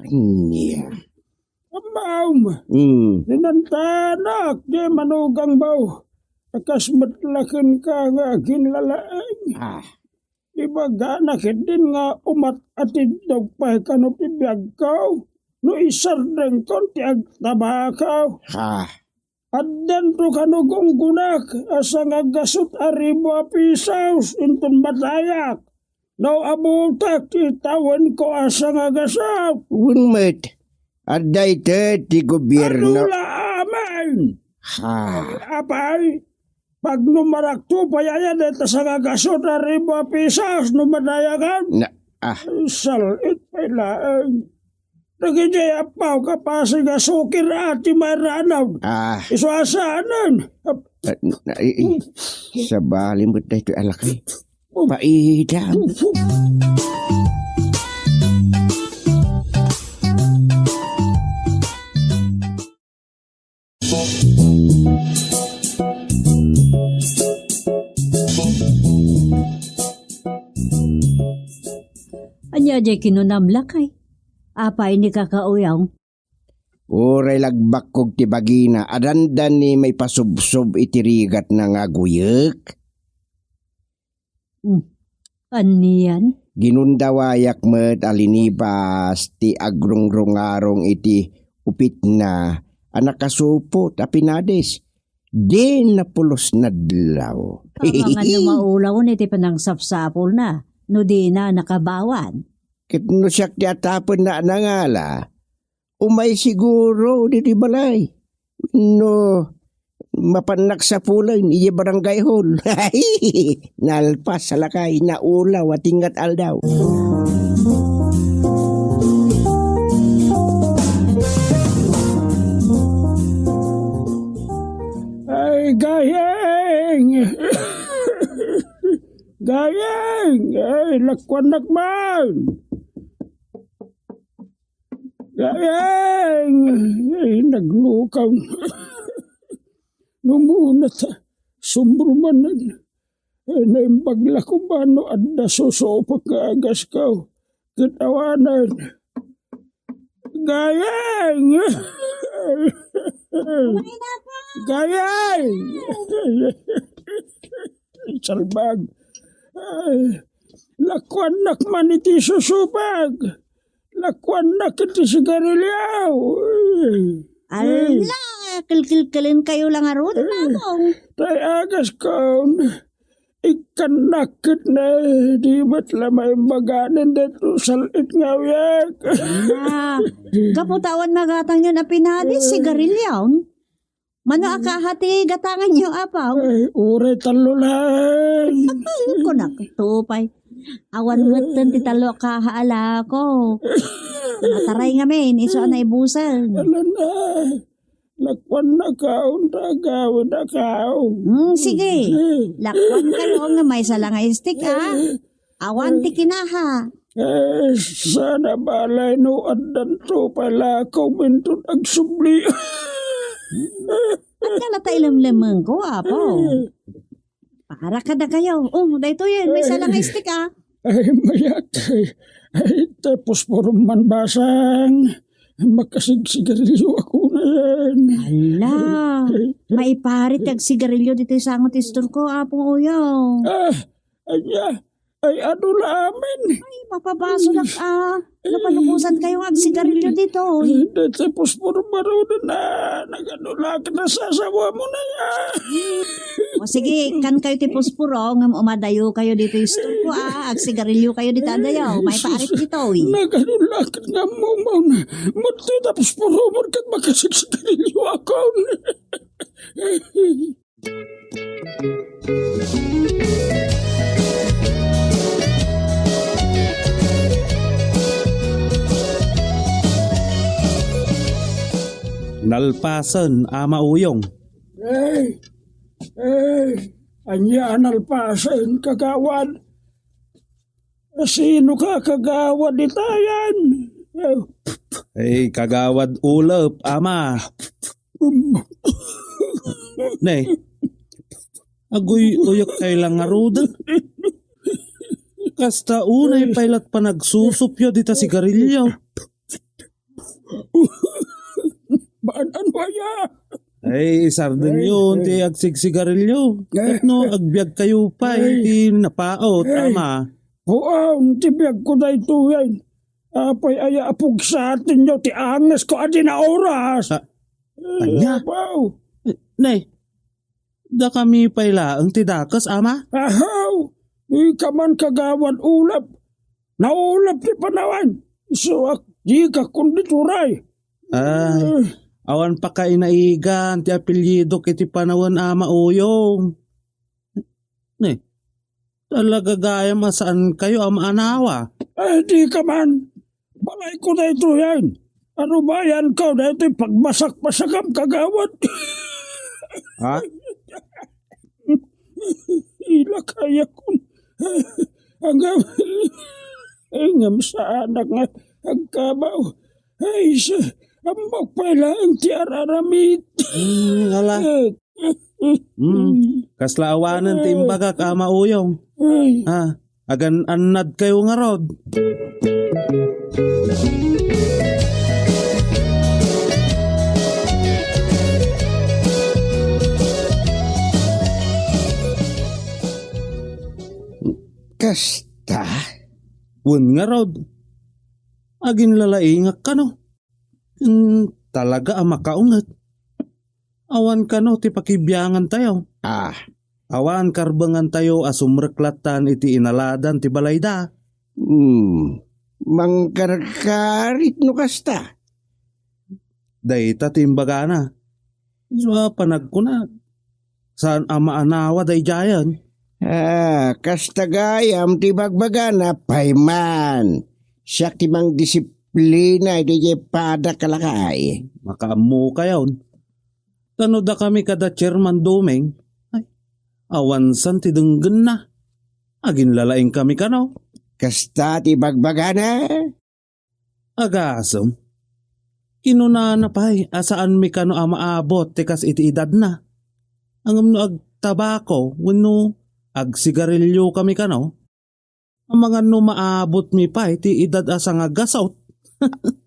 Ania? Ammom, mm, dinantanak di manugangmo. A kas met la kenka nga aginlalaeng. Ah. Ibagana ketdin nga umat-atiddog pay kano ti biagko no isardengkon ti agtabakaw. Ha? Addanto kano gunggonak a sangagasut a ribu a pisos inton matayak. No abutak ti tawenko a sangagasut. Wen met, adda iti ti gobierno. Adu la amin. Ha? Apay, pagnumarakto pay aya dayta sangagasut a ribu a pisos no madayakan? Na, ah. Sal-it pay laeng. Dagiti appaw kapasig a sukir a ti mairanaw. Ah. Isu a saanen. Ah, na, i, i, sabali met daytoy a lakay. Paidam. Ania diay kinunam, lakay? Apay ni Kakauyong? Uray lagbakkog ti bagina, addan ni maipasubsob iti rigatna nga aguyek. Hmm. Anian? Ginundawayak met a linibas ti agrungrungarong iti upitna a nakasupot a pinadis. Di napulos nadlaw. Amangan no maulawon iti panangsapsapulna, no dina nakabawan. Ket no siak ti atapenna a nangala, umay siguro ditoy balay. No, mapannak sapulen idiay barangay hall. Nalpas a lakay, naulaw a tingngat aldaw. Ay, gayeng! Gayeng! Ay, lakuannak man! Ay, ay, naglukaw. Numuna ta, sumbrumanen. Ay, naimbag la koma no adda susupak nga agasko. Ket awanen. Gayeng! Gayeng! Salbag! Ay, lakuannak man iti susupag! Lakuannak iti sigarilyo! Ay. Ala, kelkelkelenkayo la ngarud, Ay. Mamong. Tay agaskon, ikkannak ket ne, di met la maimbaganen daytoy sal-it nga awiak. Ah, gapu ta awan magatangyon a pinadis, Ay. sigarilyon. Mano a kaha ti gatanganyo, Apo? Ay, uray tallo laeng. Kunak, tupay. Awan metten ti tallo a kaha a lako. Mataray ngamin, isu a naibusen. Ala na. Lakuannakaon ta agawidakaw. Hmm, sige. Sige. Lakuankayo nga maysa la nga istik, a. Awan ti kinaha. Eh, sana balay no addanto pay lakom inton agsubli. Adda la ta ilemlemengko, Apo. Para kadakayo. Oh, daytoy, maysa la nga istik, a. Ay, mayat. Ay, ay, ta posporom man basang. Makasigsigarilyo ako na yan. Ala, maiparit ti agsigarilyo ditoy sango ti istorko, Apo Uyong. Ah, anya? Ay, adu la amin. Ay, mapabasolak, a. Napalukosankayo nga agsigarilyo ditoy. Ay, daytoy posporom ngaruden a, nagadu la ket nasasawa mo na ya. O sige, ikkankayo ti posporo, ngem umadayokayo ditoy istorko, a. Agsigarilyokayo ditoy adayo. Maiparit ditoy. Nagadu la ket nga ammom. Matay ta posporo, ket makasigsigarilyo ako. Nalpasen, Ama Uyong. Ay, ay, ania a nalpasen, kagawad? Sino ka, kagawad, itayan? Ay, kagawad Ulep, Ama. Ne, aguy-uyok kay lang ngaruden. Kasta unay pay lat panagsusupyo dita sigarilyo. Baan ano aya? Ay, isardenyo ti agsigsigarilyo. Tapno agbiagkayo pay ti napaot, Ama. Puon ti biagko daytoyen. Apay aya a pugsatenyo ti angesko a di naoras? Ah, ania? Abaw. Ne, dakami pay laeng ti dakes, Ama? Ahaw, dika man kagawad ulep. Naulep ti panawen. Isuak, dika konditoray. Ay, awan pakainaigan ti apelyidok iti panawen, Ama Uyong. Ne, talaga gayam a saankayo a maanawa. Ay, dika man. Balayko daytoyen. Arubayanko daytoy pagmasakmasakam, kagawad. Ha? Ila kayakon. Agam-, ngem saanak nga agkabaw. Ay, sa-, ammok pay laeng ti ar-aramid. Hmm, ala. Eh, Hmm, kasla awanen ti imbagak, Ama Uyong. Ay. Ah, agan-annadkayo ngarud. Kasta? Wen ngarud. Aginlalaingak kano. Hmm, talaga a makaunget. Awan kano ti pakibiangantayo. Ah. Awan karbengantayo a sumreklattan iti inaladan ti balayda. Hmm. Mangkarkarit no kasta. Dayta ti imbagana. Isu a panagkuna, saan a maanawa daydiayen. Ah, kasta gayam ti bagbagana pay man. Siak ti mangdisiplina iti diay padak a lakay. Makaammokayon. Ta no dakami kada Chairman Doming, ay, awansan ti denggenna. Aginlalaingkami kano. Kasta ti bagbagana. Agasem, kinunana pay a saanmi kano a maabot ti kas iti edadna. Ngem no agtabako wenno agsigarilyo kami kano, amangan no maabotmi pay ti edad a sangagasut.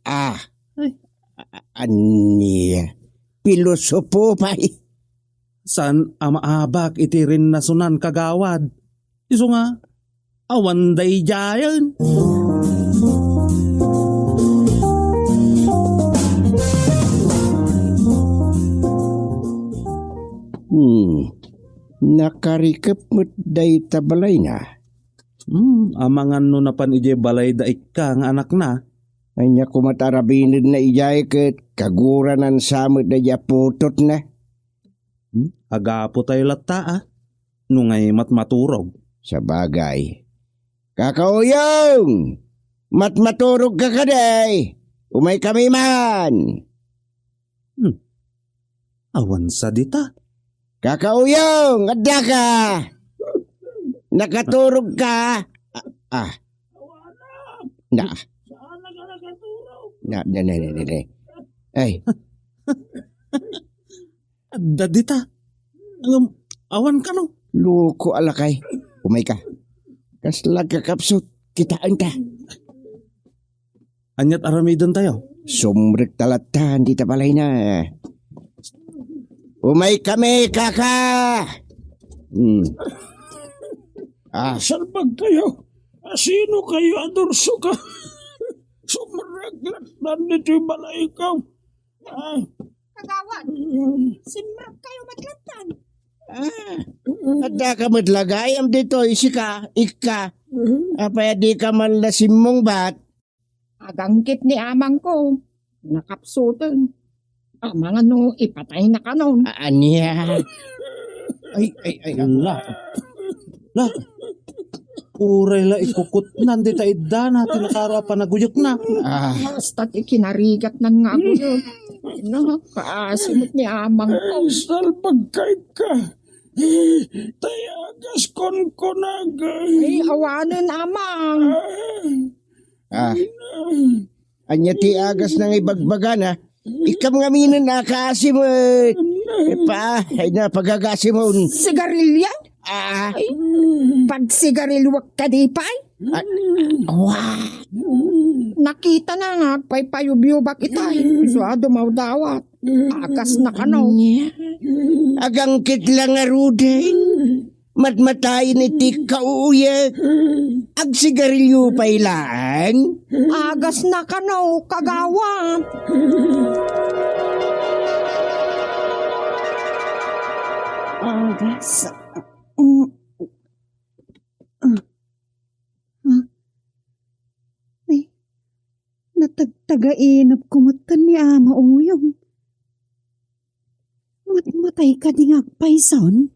Ah, Ay, a-, ania? Pilosopo pay. Saan a maabak iti rinnasonan, kagawad? Isu nga, awan daydiayen. Hmm. Nakarikep met dayta balayna. Hmm, amangan no napan idiay balay da ikka nga anakna. Ania koma ta arabinenna idiay ket kaguranan sa met daydiay a putotna. Hmm, agapu tayo latta, a. No ngay matmaturog. Sabagay. Kakauyong! Matmaturog ka kadi! Umay kami man! Hmm. Awan sa dita. Kakauyong, adda ka. Nakaturog ka. Ah, ah. Na. Na, na, na, na, na, na. Ay. Adda dita. Ngem, awan kano. Loko a lakay. Umay ka. Kasla kakapsut. Kitaen ka. Aniat aramiden tayo? Sumrek ta latta dita balayna. Umay kami, kaka! Hmm. Ah. Salbag kayo. Asino kayo, adurso ka? Sumrek latta dito balay ka. Ah. Kagawad, simrek kayo matlattan. Ah. Adda ka met lagayam dito, isika, ikka. Apay a di ka man la simmungbat? Aganggit ni amangko, nakapsuten. Amangan no ipatay na kanon. A-, ania? Ay, ay, ay, ala. La, uray la ikukutnan dita iddana ti nakaro a panaguyekna. Ah. Basta ti kinarigatnan nga aguyek. No, kaasi met ni amangko. Ay, salbag ka, ikka. Tay agas kon kunag. Ay, awanen, amang. Ah. Ah. Ania ti agas nga ibagbagana? Ikam ngaminen a kaasi met. Epa, ay na, pagagasimon. Sigarilyo? Ah. Ay, pagsigarilyo kadi pay? Ah, wa. Nakita na nga, paypayubyubak itay. Suado maudawat. Agas na kano. Agangkit lang nga ruden. Matmatayen iti kauyek. Agsigarilyo pay laeng. Agas na kano, kagawad. Agas. Mm. Ah. Ah. Ay, natagtagainep ko met ken ni Ama Uyong. Matmatay kadi nga agpayson?